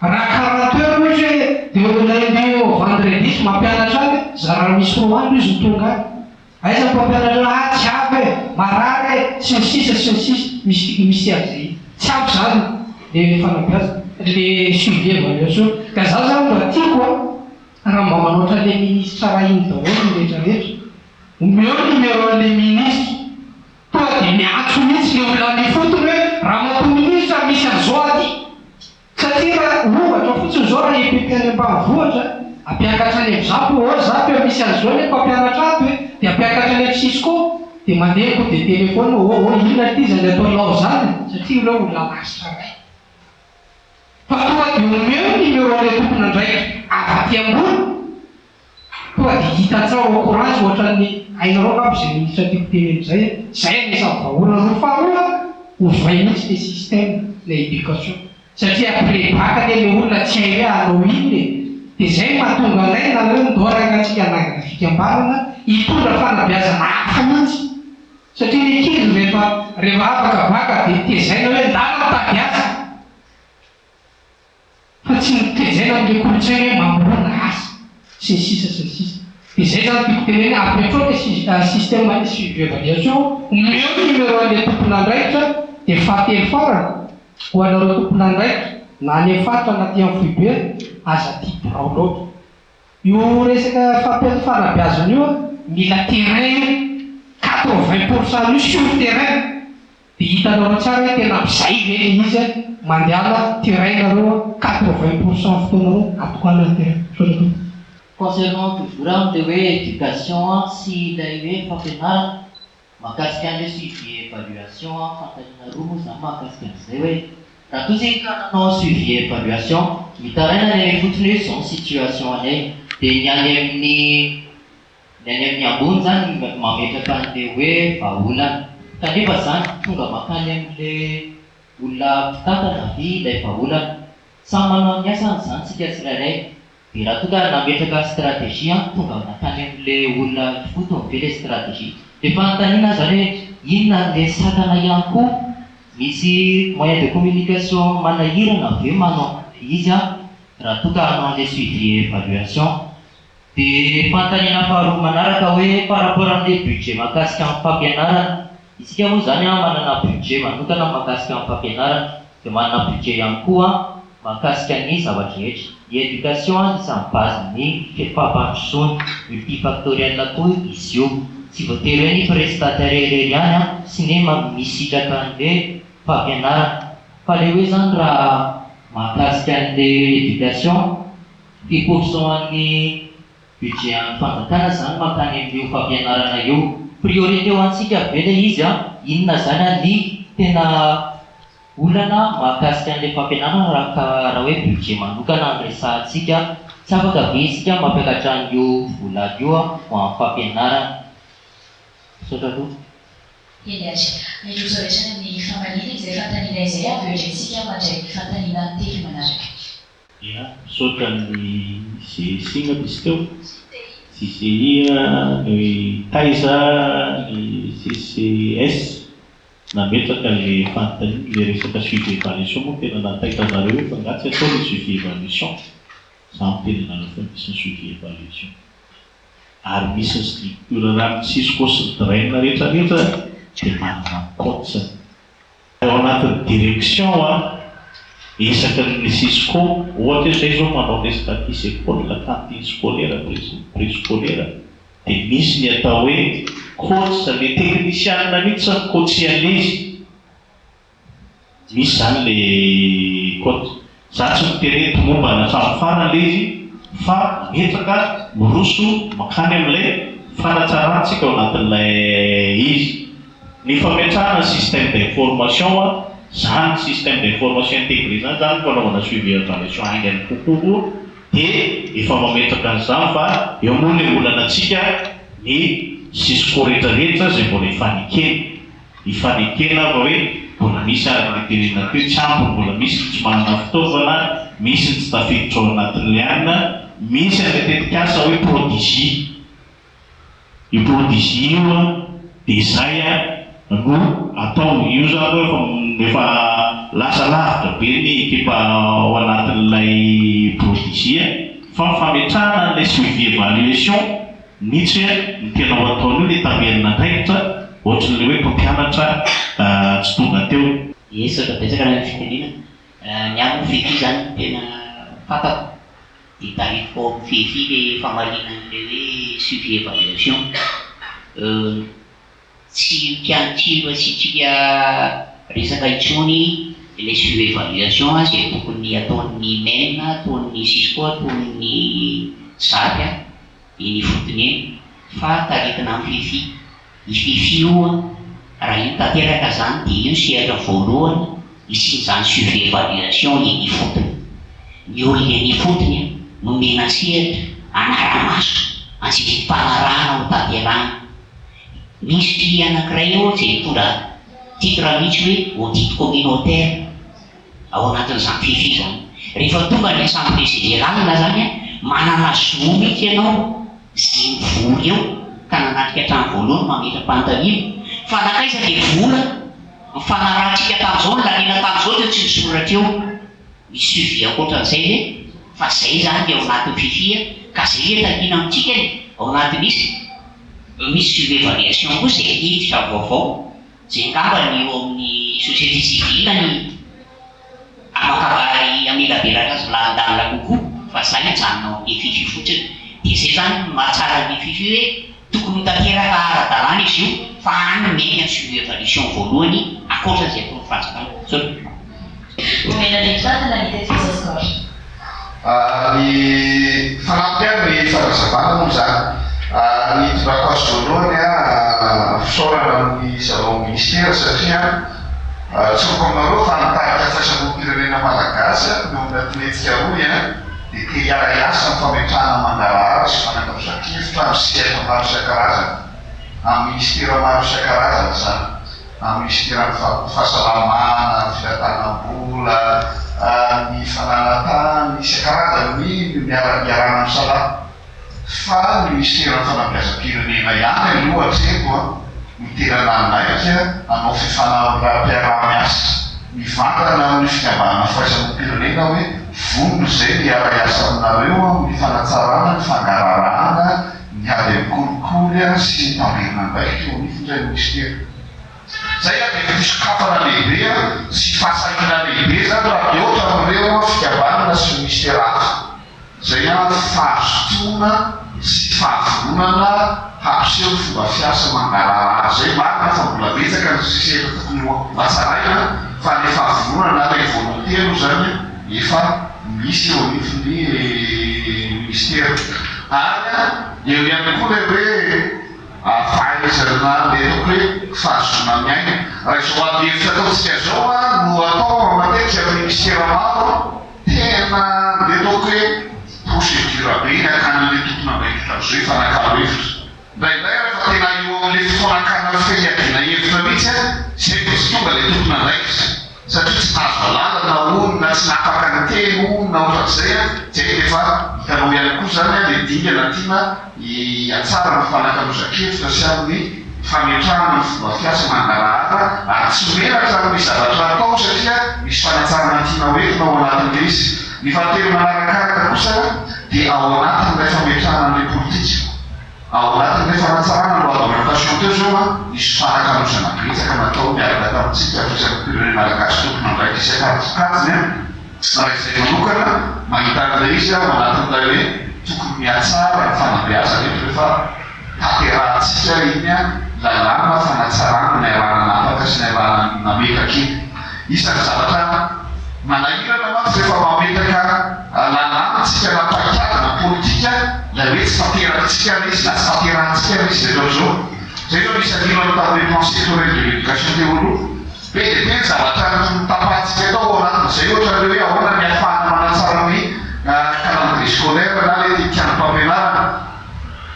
Raha 40 heures ohatra hoe de au lundi au vendredi izy mampianatra any, zara raha misy roa andro izy no tonga any. Aiza ny mpampianatra hoe ah tsy avy e, marary e, sy ny sisa sy ny sisa, misy misy an'izay tsy ampy zany le fanabeazana, le suivi évaluation. Ka za zany mba tiako an, raha mba manao ohatran'le ministra raha iny daholo ny rehetra rehetra, omeo numéro an'le ministra, tonga de miantso mihitsy le olona any ifotony hoe ramatoa ministra misy an'izao aty. Satria raha ohatra fotsiny izao raha EPP any ambanivohitra ampiakatra any amin'ny zap oh zap eo misy an'izao anie mpampianatra ato e dia ampiakatra any amin'ny cisco dia mandeha coup de téléphone oh oh inona ity izany ataonao izany satria ireo olona lasitra ray fa tonga dia omeo ny numéro an'ilay tompon'andraikitra avy aty ambony Tonga dia hita tsara au courage ohatran'ny hainareo angamba izay ministra tiako teneno izay a! Izay anisan'ny vahaolana aloha. Faharoa ovay mihitsy ilay système ilay éducation satria après bac anie ilay olona tsy hay hoe hanao inona e! Dia izay no mahatonga anay nareo ndao ranga antsika hanangana fikambanana hitondra fanabeazana hafa mihitsy satria ny ankizy rehefa rehefa afaka bac dia tezaina hoe ndana mitady asa. Fa tsy notezaina amin'ilay kolontsaina hoe mamorona asa, sy ny sisa sy ny sisa. Dia izay izany tiako tenenina, apetrao ilay système ny suivi évaluation, omeo ny numéro an'ilay tompon'andraikitra, dia fahatelo farany, ho anareo tompon'andraikitra, na any amin'ny faritra na aty amin'ny foibe, aza tia birao loatra. Io resaka fampian fanabeazana io mila terrain io, 80 pour cent io sur terrain. Dia hitanareo tsara hoe tena amzay ve le izy a, mandehana terrain nareo a, 80 pour cent fotoanareo atokano any terrain. Misaotra tompoko.
Concernant toujours amin'ilay hoe éducation sy ilay hoe fampianarana, mahakasika an'ilay suivi et évaluation, fanontaniana roa moa izany mahakasika an'izay hoe, raha toa isika ka nanao suivi et évaluation, mitaraina ny any ifotony hoe izao ny situation anay, dia ny any amin'ny Ny any amin'ny ambony izany mametraka an'ilay hoe vahaolana. Kanefa izany tonga mankany amin'ilay olona mpitantana ve ilay vahaolana? Samy manao ny asany izany isika tsirairay. Dia raha toa ka nametraka stratégie an, tonga nankany amin'ilay olona ifotony ve ilay stratégie? Dia fanontaniana izany hoe inona ilay sakana ihany koa? Misy moyen de communication manahirana ve manao an'ilay izy an, raha toa ka hanao an'ilay suivi et évaluation? Dia fanontaniana faharoa manaraka hoe par rapport amin'ilay budget mahakasika ny fampianarana, isika moa izany an manana budget manokana mahakasika ny fampianarana, dia manana budget ihany koa mahakasika ny zava-drehetra. Ny éducation an isan'ny base-n'ny fampandrosoana, multifactoriel koa izy io. Tsy voatery hoe ny prestataire irery ihany an sy ny misitraka an'ilay fampianarana. Fa ilay hoe izany raha mahakasika an'ilay éducation, Ny pourcent an'ny budget an'ny fanjakana zany mankany amin'io fampianarana io. Priorité ho antsika ve ilay izy an? Inona zany an ny tena olana mahakasika an'ilay fampianarana raha ka raha hoe budget manokana no resahantsika, tsy afaka ve isika mampiakatra an'io vola io ho an'ny fampianarana? Misaotra tompoko.
Eny ary. Miroso avy hatrany amin'ny famaliana izay fanontaniana izay avy eo indray isika mandray ny fanontaniana telo manaraka.
Dia misaotra ny GSI ngamba izy teo, JCI, ny Taiza, ny CCS nametraka le fanontaniana, le resaka suivi évaluation moa tena nahataitra anareo hoe fa nga tsy atao le suivi évaluation? Za miteny anareo fa misy ny suivi évaluation ary misy ny structure raha ny Cisco sy ny Drain rehetra rehetra dia manana ny coach-ny. Ao anatin'ny direction a, isaky ny Cisco, ohatra hoe zay zao manao resaka anti sekoly na cantine scolaire, préscolaire, dia misy ny atao hoe coach, le teknisianina mihitsy zany coacher an'ilay izy, misy zany le coach. Za tsy miteny hoe tomombana hatramin'ny farany ilay izy fa mametraka miroso mankany amin'ilay fanatsarantsika ao anatin'ilay izy. Ny fametrahana ny système d'information zany système d'information intégré zany zany ny fanaovana suivi évaluation haingana kokoa moa dia efa mametraka an'izany fa eo moa ilay olana antsika ny cisco rehetra rehetra izay mbola hifanekena. Hifanekena fa hoe mbola misy araka ilay tenenina teo, tsy ampy ny mbola misy ny tsy manana fitaovana, misy ny tsy tafiditra ao anatin'ilay anona, misy an'ilay tetikasa hoe Prodigy. Io Prodigy io an, dia izay an no atao, io izany hoe efa efa lasa lavitra be ny ekipa ao anatin'ilay Prodigy an, fa ny fametrahana an'ilay suivi évaluation Mitsy hoe ny tena ho ataony io le tamerina andraikitra ohatrin'le hoe mpampianatra tsy tonga teo.
Ie misaotra betsaka raha ny fitenenana. Ny ahy moa Fiffi zany no tena fantako dia tarifiko ao amin'ny Fiffi le famaliana an'ilay hoe suivi évaluation. Tsy tiantsika asiantsika resaka intsony ilay suivi évaluation izay tokony ataon'ny MEN, ataon'ny Cisco, ataon'ny Zap eny ifotony eny fa taritina amin'ny Fifi. I Fifi io raha io tanteraka izany dia io ny sehatra voalohany hisian'izany suivi évaluation eny ifotony. Ny olona eny ifotony no omena sehatra hanara-maso an'izay didim-panarahana ho tanterahina. Misy anankiray eo izay mitondra titre mihitsy hoe audit communautaire ao anatin'izany Fifi izany. Rehefa tonga ny assemblée générale izany an, manana zo mihitsy ianao izay mivory eo ka nanatrika hatramin'ny voalohany mametra-panontaniana fa nankaiza ilay vola nifanarahantsika tamin'izao, nilaniana tamin'izao dia tsy misoratra eo. Misy suivi ankoatran'izay ve? Fa zay zany le ao anatin'ny Fifi a! Ka zay le takiana amintsika e! Ao anatin'ny izy misy suivi évaluation koa zay hiditra vaovao zay angamba ny eo amin'ny société civile ny afaka hamelabelatra azy lalindalina kokoa fa za hijanona ao amin'ny Fifi fotsiny. Dia zay zany no mahatsara ny Fifi hoe Tokony ho tanteraka ara-dalàna izy io fa any no miainga ny suivi évaluation voalohany ankoatra izay ataon'ny fanjakana. Misaotra.
Omena ny mpitantana ny tetikasa Score.
Ny fanampiny ary ny fanazavana moa izany. Ny hitondrako azy voalohany, fisaorana amin'ny zareo ao Ministera satria tsoriko aminareo fa ny tarika firaisamonim-pirenena malagasy no nentinetsika rohy dia te hiara-hiasa amin'ny fametrahana mangarahara sy fanakalozan-kevitra amin'ny sehatra maro isan-karazany, amin'ny minisitera maro isan-karazany izany, amin'ny minisiteran'ny fahasalamana, ny fitantanam-bola, ny fananan-tany, isan-karazany ny miara-iarahana misalahy. Fa ny minisiteran'ny fanabeazam-pirenena ihany aloha hatreto no tena nanaiky hanao fifanaraham-piaraha-miasa mivantana amin'ny fikambanana firaisamonim-pirenena hoe vonona izay ny hiara-hiasa aminareo amin'ny fanatsarana ny fangararahana ny ady amin'ny kolikoly sy ny tamberin'andraikitra eo anivon'ilay minisitera. Izay dia fisokafana lehibe sy fahasahiana lehibe izany raha mihoatra amin'ireo fikambanana sy minisitera hafa. Izay ihany fahazotoana sy fahavononana hampiseho ny fomba fiasa mangarahara izay. Marina fa mbola betsaka ny sehatra tokony ho hatsaraina fa ilay fahavononana na ilay volonté aloha izany efa misy eo anivon'ny minisitera. Ary eo ihany koa ilay hoe fahaizana ilay ataoko hoe fahazoana miaina. Raha izao adihevitra ataontsika izao no atao matetika amin'ny minisitera maro, Tena ndeha ataoko hoe procédure be ny hakana an'ilay tompon'andraikitra amin'izao hifanakalo hevitra. Indraindray ary efa tena eo amin'ilay fotoana hakana fiadiana hevitra mihitsy an, izay vao tsy tonga ilay tompon'andraikitra. Satria tsy nahazo alalana hono na tsy nahafaka niteny hono na ohatran'izay an, izay dia efa hitanao ihany koa izany an ilay dingana tiana hihatsara ny fifanakalozan-kevitra sy amin'ny fametrahana ny fomba fiasa mangarahara ary tsy menatra amin'ny zavatra atao satria misy fanatsarana tiana ho entina ao anatin'ilay izy. Ny fahatelo manarakaraka kosa dia ao anatin'ilay fametrahana an'ilay politika. Ao anatin'ilay fanatsarana loi d'orientation teo izao an, nisy fanakalozana betsaka natao niaraka tamintsika firaisampirenena malagasy tompon'andraikitra isan-kajikajiny an, raha izay manokana mahita an'ilay izy aho ao anatin'ilay hoe tokony mihatsara ny fanabeazana eto rehefa tanterahantsika iny lalàna fanatsarana niaraha-nanapaka sy niaraha nametraka iny. Isan'ny zavatra manahirana mantsy rehefa mametraka lalàna tsika na paikady na politika ilay hoe tsy tanterakitsika ilay izy na tsy tanterahantsika ilay izy rehetra izao. Izay izao nisy an'irony tamin'ny plan sectoriel de l'éducation teo aloha. Be dia be ny zavatra notapahantsika tao ao anatin'izay ohatra ilay hoe ahoana ny ahafahana manatsara ny calendrier scolaire na ilay tetiandrom-pampianarana.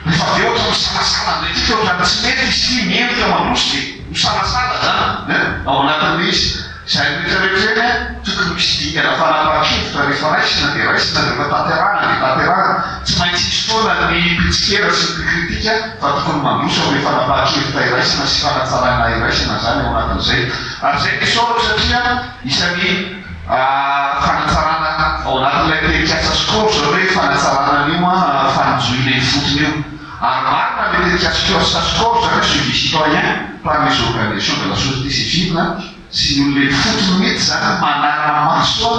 Rehefa avy eo ohatra misalasala indray tsika ohatran'ny tsy mety izy ity, mendrika mandroso dia misalasala zany ein, ao anatin'ilay izy. Izay rehetra rehetra ireny ein, tokony misy dingana fanapahan-kevitra rehefa raisina dia raisina, rehefa tanterahana dia tanterahana. Tsy maintsy hisy foana ny mpitsikera sy ny mpikritika fa tokony mandroso amin'ilay fanapahan-kevitra iraisana sy fanatsarana iraisana izany ao anatin'izay. Ary izay no isaorako satria isan'ny. Fanatsarana ao anatin'ilay tetikasa SCORE izao hoe fanatsarana an'io fanjohiana ifotony io. Ary marina ilay tetikasa SCORE izany hoe suivi citoyen par les organisations de la société civile sy ny olona ifotony mihitsy izany manara-maso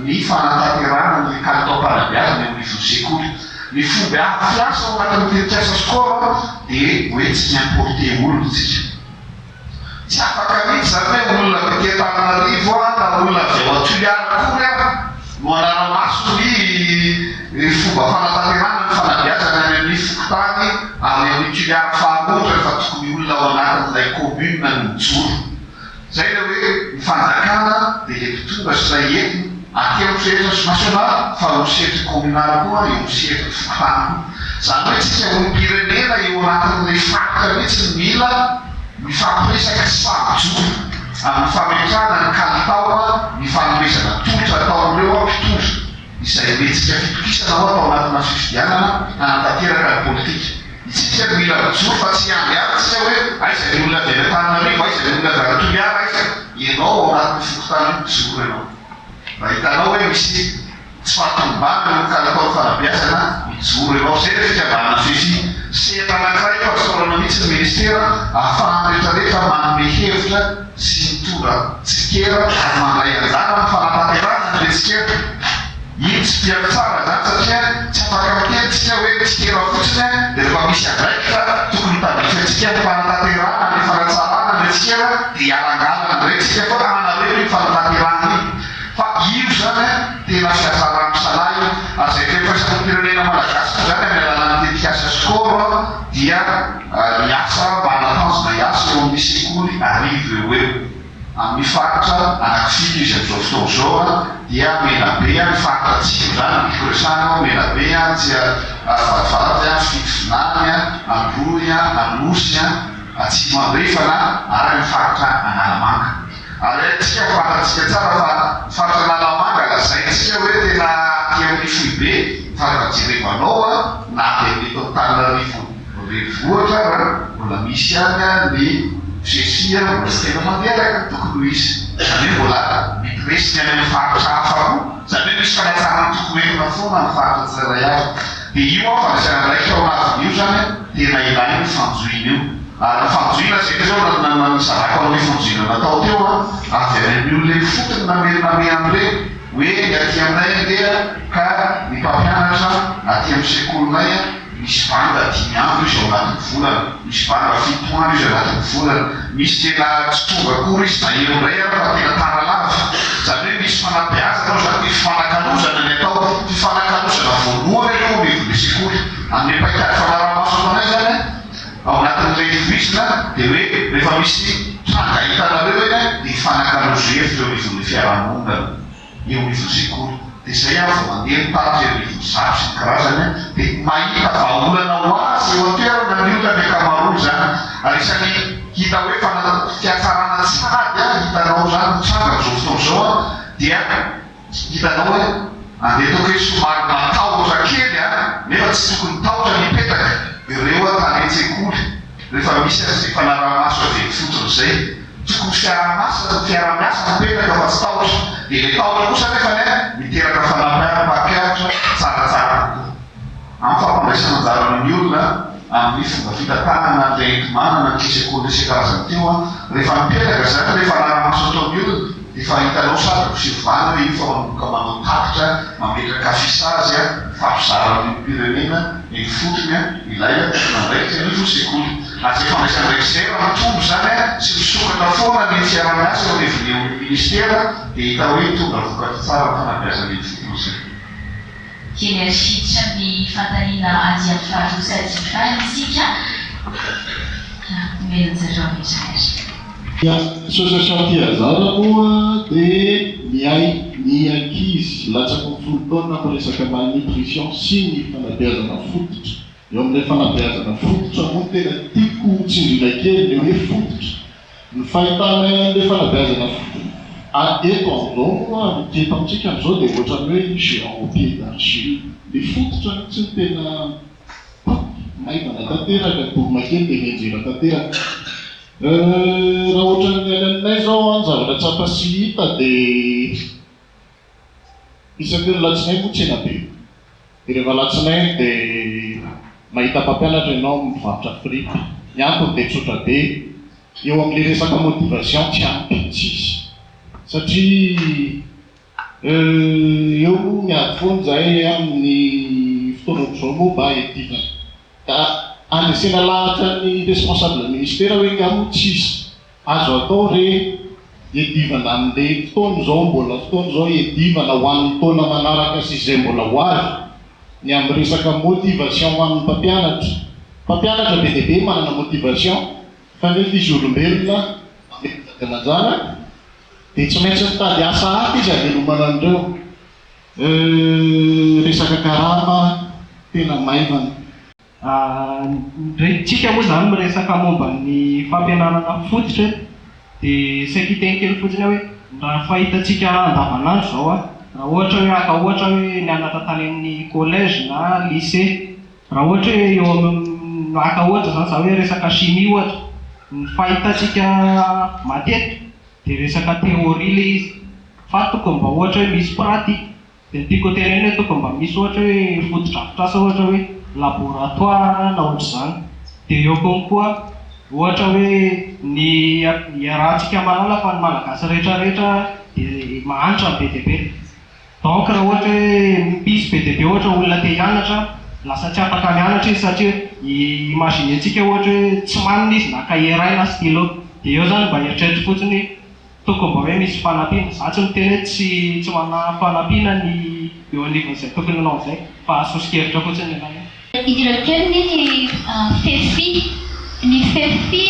ny fanatanterahana ny kalitaom-panabeazana eo anivon'ny sekoly. Ny fomba fiasa ao anatin'ny tetikasa SCORE dia hoe tsy mi-importer olona isika. Tsy afaka mihitsy izany hoe olona avy aty Antananarivo aho na olona avy ao Toliara akory aho no hanara-maso ny fomba fanatanterahana ny fanabeazana any amin'ny fokontany any amin'ny Toliara faharoa ohatra fa tokony olona ao anatin'ilay commune no mijoro. Izay ilay hoe ny fanjakana dia ilay mpitondra sy ilay entina aty amin'ny sehatra nasionaly fa eo amin'ny sehatra kaominaly koa, eo amin'ny sehatra fokontany koa. Izany hoe tsika olom-pirenena eo anatin'ilay faritra mihitsy no mila mifampiresaka sy samy mijoro amin'ny fametrahana ny kalitao ny fanomezana tolotra ataon'ireo mpitondra izay omentsika fitokisana ao atao anatina fifidianana hanatanteraka ny politika. Isika no mila mijoro fa tsy hiandry ary tsika hoe aiza ny olona avy any Antananarivo, aiza ny olona avy any Toliara, aiza. Ianao ao anatin'io fokontany io mijoro ianao. Raha hitanao hoe misy tsy fahatomombanana eo amin'ny kalitaon'ny fanabeazana, mijoro ianao. Izay ilay fikambanana FEFI. Sehatra anankiray io azo taorana mihitsy ny ministera ahafahan'ny rehetrarehetra manome hevitra sy mitondra tsikera ary mandray anjara amin'ny fanatanterahana an'ilay tsikera. Iny tsy dia tsara izany satria tsy afaka miteny tsika hoe tsikera fotsiny dia rehefa misy andraikitra tokony tandrify antsika ny fanatanterahana ny fanatsarana ilay tsikera dia hialangalana indray tsika fa anareo iny fanatanterahana iny fa io izany tena fihatsaraham-pisalahy io ary izay teny firaisamonim-pirenena malagasy moa izany amin'ny alalan'ny tetikasa SCORE dia hiasa mba hanatanjona hiasa eo amin'ny sekoly arivo eo ho eo. Amin'ny faritra anankifito izy amin'izao fotoana izao dia Menabe, ny faritra atsimo izany no tiako resahana ao, Menabe, Vatovavy, Fitovinany, Androy, Anosy, Atsimo Andrefana ary ny faritra Analamanga. Ary haintsika, fantatsika tsara fa ny faritra Analamanga lazaintsika hoe tena aty amin'ny foibe fa rehefa jerevanao na avy amin'ny eto Antananarivo Renivohitra ara mbola misy ihany ny fefia mbola tsy tena mandeha araka ny tokony ho izy. Izany hoe mbola mipresy ny any amin'ny faritra hafa koa. Izany hoe misy fanatsarana tokony ho entina foana amin'ny faritra tsirairay avy. Dia io an fandraisana andraikitra ao anatin'io izany an, tena ilaina io fanjohiana io. Ary ny fanjohiana izay izao nizarako an'ilay fanjohiana natao teo an, avy any amin'ny olona ifotony namerina an'ireny hoe ny aty aminay ange ka ny mpampianatra aty amin'ny sekolinay an, Misy banga dimy andro izy ao anatin'ny volana, misy banga fito andro izy anatin'ny volana, misy tena tsy tonga akory izy na eo indray ary fa tena tara lava. Izany hoe misy fanabeazana ao izany, fifanakalozana ny atao, fifanakalozana voalohany aloha eo anivon'ny sekoly. Amin'ny paikady fanaraha-maso ataonay izany ao anatin'ilay voizina dia hoe rehefa misy tranga hitanareo eny dia ifanakalozo hevitra eo anivon'ny fiarahamonina. eo anivon'ny sekoly. Dia izay aho vao mandeha mitarika eo anivon'ny zap sy ny karazany dia mahita vahaolana ho azy eo an-toerana ny olona ny ankamaroany izany. Ary isan'ny. Hita hoe fa fiatsarana sahady an, hitanao izany mitranga amin'izao fotoana izao an, dia hitanao hoe andeha ataoko hoe somary matahotra kely an, nefa tsy tokony tahotra ny hipetaka ireo an tany an-tsekoly rehefa misy an'izay fanaraha-maso avy eny ifotony izay. Tokony fiaraha-masa, fiaraha-miasa mipetaka fa tsy tahotra. Dia ilay tahotra kosa anefany an, miteraka fanapaham-pahakevitra tsaratsara kokoa. Amin'ny fampandraisana anjara ny olona amin'ny fomba fitantanana an'ilay enti-manana ny sekoly isan-karazany teo an, rehefa mipetraka izany ilay fanarahamaso ataon'ny olona dia efa hitanao sady ny fiovana hoe io fa manomboka manao tatitra, mametraka affichage, mifampizara amin'ny olom-pirenena eny ifotony an, ilay tompon'andraikitra eny ifotony sekoly. Ary izay fandraisana andraikitra izay raha mitombo izany an, sy misokatra foana ny fiaraha-miasa eo anivon'ny minisitera dia hita hoe hitondra vokatra tsara amin'ny fanabeazana eny ifotony izay.
Kely ary hiditra amin'ny fanontaniana andiany faharoa sy andiany farany isika. Omena anjareo avy hatrany ary.
Ny Association Tia Zara moa dia miahy ny ankizy latsaky ny folo taona amin'ny resaka malnutrition sy ny fanabeazana fototra. Eo amin'ilay fanabeazana fototra moa no tena tiako tsindriana kely ilay hoe fototra. Ny fahitanay an'ilay fanabeazana eto amin'izao moa, ny eto amintsika amin'izao dia ohatran'ny hoe géant au pied d'argile. Ilay fototra mihitsy no tena maivana tanteraka, dorona kely dia mianjera tanteraka. Raha ohatran'ny any aminay izao ny zavatra tsapa sy hita dia isaky ny alatsinainy moa tsena be. Dia rehefa alatsinainy dia mahita mpampianatra ianao mivarotra fripy. Ny antony dia tsotra be, eo amin'ilay resaka motivation tsy ampy, tsisy. Satria eo moa miady foana izahay amin'ny fotoana ohatr'izao moa mba hiadivana. Ka andresena lahatra ny responsable ministera hoe nga moa tsisy Azo atao re iadivana amin'le fotoana izao, mbola fotoana izao iadivana ho an'ny taona manaraka sy izay mbola ho avy, ny amin'ny resaka motivation ho an'ny mpampianatra. Mpampianatra be dia be manana motivation fa nefa izy olombelona mamelona vady aman-janaka dia tsy maintsy mitady asa hafa izy hamelomana an'ireo. Resaka karama tena maivana.
Tsika moa izany miresaka momba ny fampianarana fototra eto dia saika hiteny kely fotsiny aho hoe raha ny fahitantsika andavanandro izao an, raha ohatra hoe haka ohatra hoe nianatra tany amin'ny collège na lycée, raha ohatra hoe eo amin'ny haka ohatra izany za hoe resaka chimie ohatra, ny fahitantsika matetika dia resaka théorie ilay izy fa tokony mba ohatra hoe misy pratique. Dia ny tiako hotenenina hoe tokony mba misy ohatra hoe fotodrafitrasa ohatra hoe laboratoire na ohatr'izany. Dia eo konkoa ohatra hoe ny iarahantsika mahalala fa ny Malagasy rehetra rehetra dia mahantra ny be dia be. Donc raha ohatra hoe misy be dia be ohatra olona te hianatra lasa tsy afaka mianatra izy satria imaginer-tsika ohatra hoe tsy manana izy na cahier iray na stylo. Dia eo izany mba eritrereto fotsiny hoe Tokony mba hoe misy fanampiana, za tsy miteny hoe tsy tsy manana fanampiana ny eo anivon'izay tokony hanao an'izay fa soso-kevitra fotsiny ny anay.
Idirako kely ny FEFI. Ny FEFI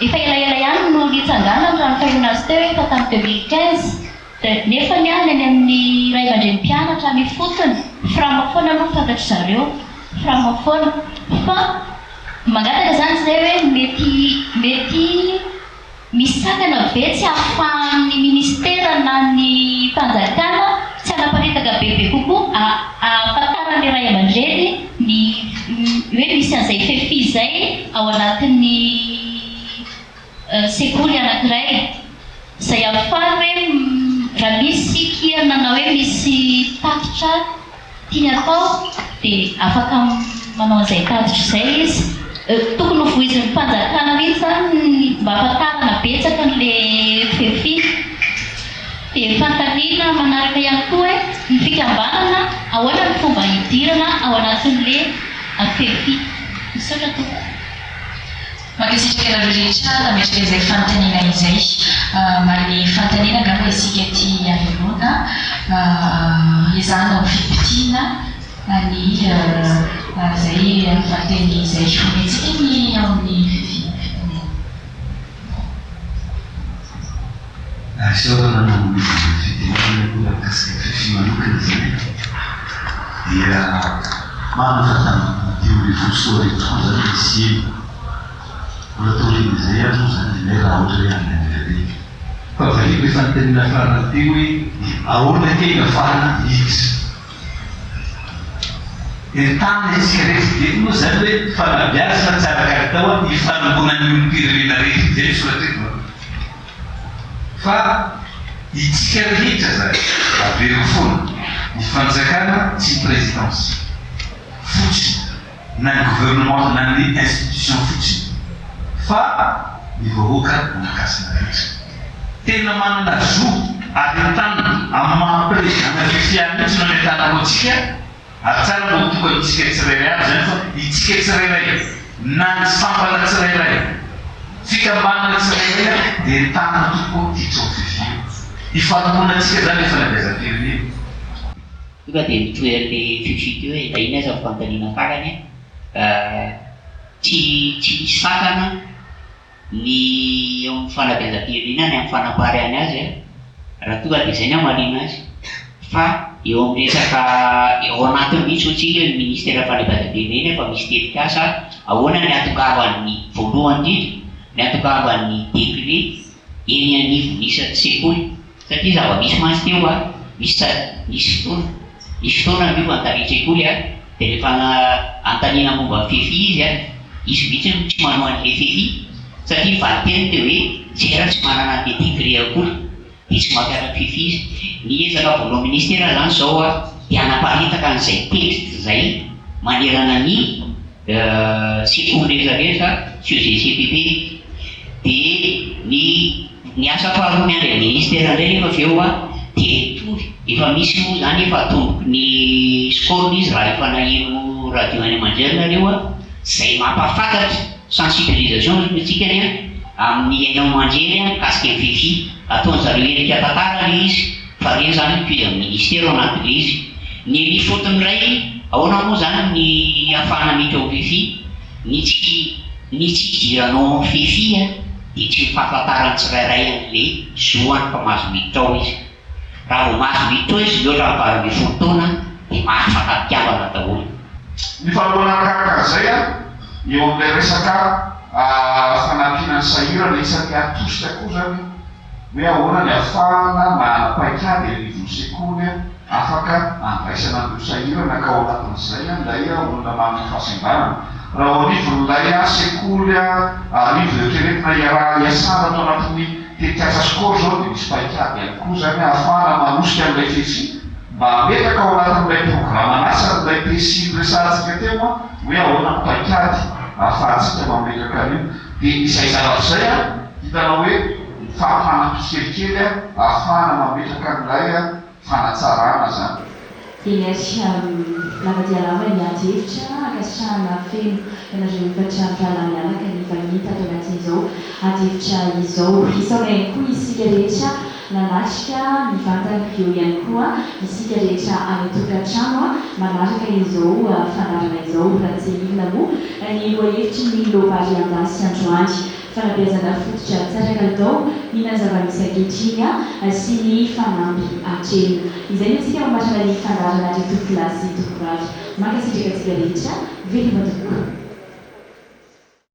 efa elaela ihany no nitsanganany raha ny fahainoana azy teo efa tamin'ny 2015. Dia nefa ny any any amin'ny ray aman-dreny mpianatra any ifotony, Fram foana aloha fantatry zareo, Fram foana. Fa mangataka izany izay hoe mety mety Misy sakana ve tsy ahafahan'ny minisitera na ny fanjakana tsy hanaparitaka bebe kokoa ahafantaran'ny ray aman-dreny ny hoe misy an'izay FEFI izay ao anatin'ny sekoly anankiray izay ahafahany hoe raha misy kiana na hoe misy tatitra tiany atao dia afaka manao an'izay tatitra izay izy. Tokony ho voizin'ny fanjakana mihitsy izany ny mba hahafantarana betsaka an'ilay FEFI. Dia fanontaniana manaraka ihany koa hoe ny fikambanana ahoana ny fomba hidirana ao anatin'ilay FEFI? Misaotra tompoko.
Mankasitraka anareo rehetra nametraka izay fanontaniana izay. Manome fanontaniana angamba isika aty anoloana. Ezahana ho fimpitiana ny izay valinteny izay omentsika ny ao amin'ny fifihana.
Isaorana nanomezana ny fitenenana aloha mikasika ny Fifi manokana izany dia marina fa tamin'ny 2025 tokoa izany nisy ela. Mbola taorian'izay ihany moa izany ilay raha ohatra hoe handehandeha be. Fa valiako ilay fanontaniana farany teo hoe ahoana kay no ahafahana miditra? Entanina isika rehetra. Eto moa izany hoe fanabeazana tsara kalitao ifarimbonan'ny olom-pirenena rehetra. Izay no soratra eto an. Fa itsika rehetra izany, averiko foana, ny fanjakana tsy ny présidence fotsiny na ny gouvernement na ny institution fotsiny fa ny vahoaka manakasina rehetra. Tena manana zo ary entanina amin'ny maha président FFIA mihitsy no anentanako antsika Ary tsara mba ho tokan'isika tsirairay avy izany fa itsika tsirairay na ny sampana tsirairay, fikambanana tsirairay ary dia entanina tokoa hiditra ao Fifi io. Ifanomponantsika izany ilay fanabeazam-pirenena.
Tonga dia mitohy an'ilay Fifi teo hoe na inona aza ny fanontaniana farany an, tsy tsy misy sakana ny eo amin'ny fanabeazam-pirenena ny amin'ny fanapariahana azy raha tonga dia izay ny hamaliana azy fa eo amin'ny resaka ao anatiny mihitsy hoy tsika ny ministera fanabeazam-pirenena efa misy tetikasa ahoana ny hahatongavan'ny voalohany indrindra ny hahatongavan'ny décret eny anivon'ny isan'ny sekoly satria zava-misy mantsy teo a misy misy fotoana Nisy fotoana miova ny talen-tsekoly a, dia rehefa anontaniana momba ny FEFI izy a, izy mihitsy no tsy manoa an'ilay FEFI satria ny valin-teniny dia hoe zay raha tsy manana an'ilay degré akory dia tsy mampianatra FEFI izy. Ny ezaka voalohan'ny ministera izany izao a, dia hanaparitaka an'izay texte izay manerana ny sekoly rehetra rehetra sy EGCPP. Dia ny ny asa faharoa miandry an'ny ministera indray nefa avy eo a, dia mitovy. Efa misy moa izany efa atomboky ny score izy raha efa naheno radio haino aman-jery nareo a, izay mampahafantatra, sensibilisation hoy isika ny a, amin'ny haino aman-jery a mikasika ny Fifi. Ataon-jareo endrika tantara ilay izy fa ireny izany mitohy amin'ny ministera ao anatin'ilay izy. Ny eny ifotony indray, ahoana moa izany ny ahafahana miditra ao Fifi? Ny tsy ny tsy hidiranao ao Fifi a dia tsy ny fahafantaran'ny tsirairay an'ilay zo any fa mahazo miditra ao izy. Raha vao mahazo miditra ao izy mihoatra ny 18 taona dia mahafaka mpikambana daholo.
Ny faharoa arakaraka an'izay eo amin'ilay resaka fanampiana ny sahirana, isan'ny atosika koa izany hoe ahoana ny ahafahana manana paikady eny anivon'ny sekoly afaka andraisana an'ireo sahirana ka ao anatin'izay ilay olona manana fahasembanana. Raha ao anivon'ilay sekoly arivo eritreretina hiaraha-hiasana ato anatin'ny Tetikasa Score izao dia misy paikady ihany koa izany ahafahana manosika an'ilay FEFI mba hametraka ao anatin'ilay programan'asan'ilay PSI noresahantsika teo hoe ahoana ny paikady ahafahantsika mametraka an'io. Dia izay zavatra izay hitanao hoe mifampanampy tsikelikely ahafahana mametraka an'ilay fanatsarana izany.
Eny ary, lava dia lava ny ady hevitra, ankasitrahana feno ianareo efatra mirahalahy mianaka ny vahiny tato anatin'izao ady hevitra izao. Isaona ihany koa isika rehetra nanatrika mivantana, eo ihany koa isika rehetra any an-tokantrano manaraka izao fandaharana izao. Raha tsiahivina moa ny lohahevitry ny Lobary Andasy androany. Fanabeazana fototra tsara kalitao, ny zava-misy ankehitriny sy ny fanamby atrehina. Izay ny antsika mamarana ny fandaharana ry tompokolahy sy tompokovavy. Mankasitraka antsika rehetra. Veloma tompoko.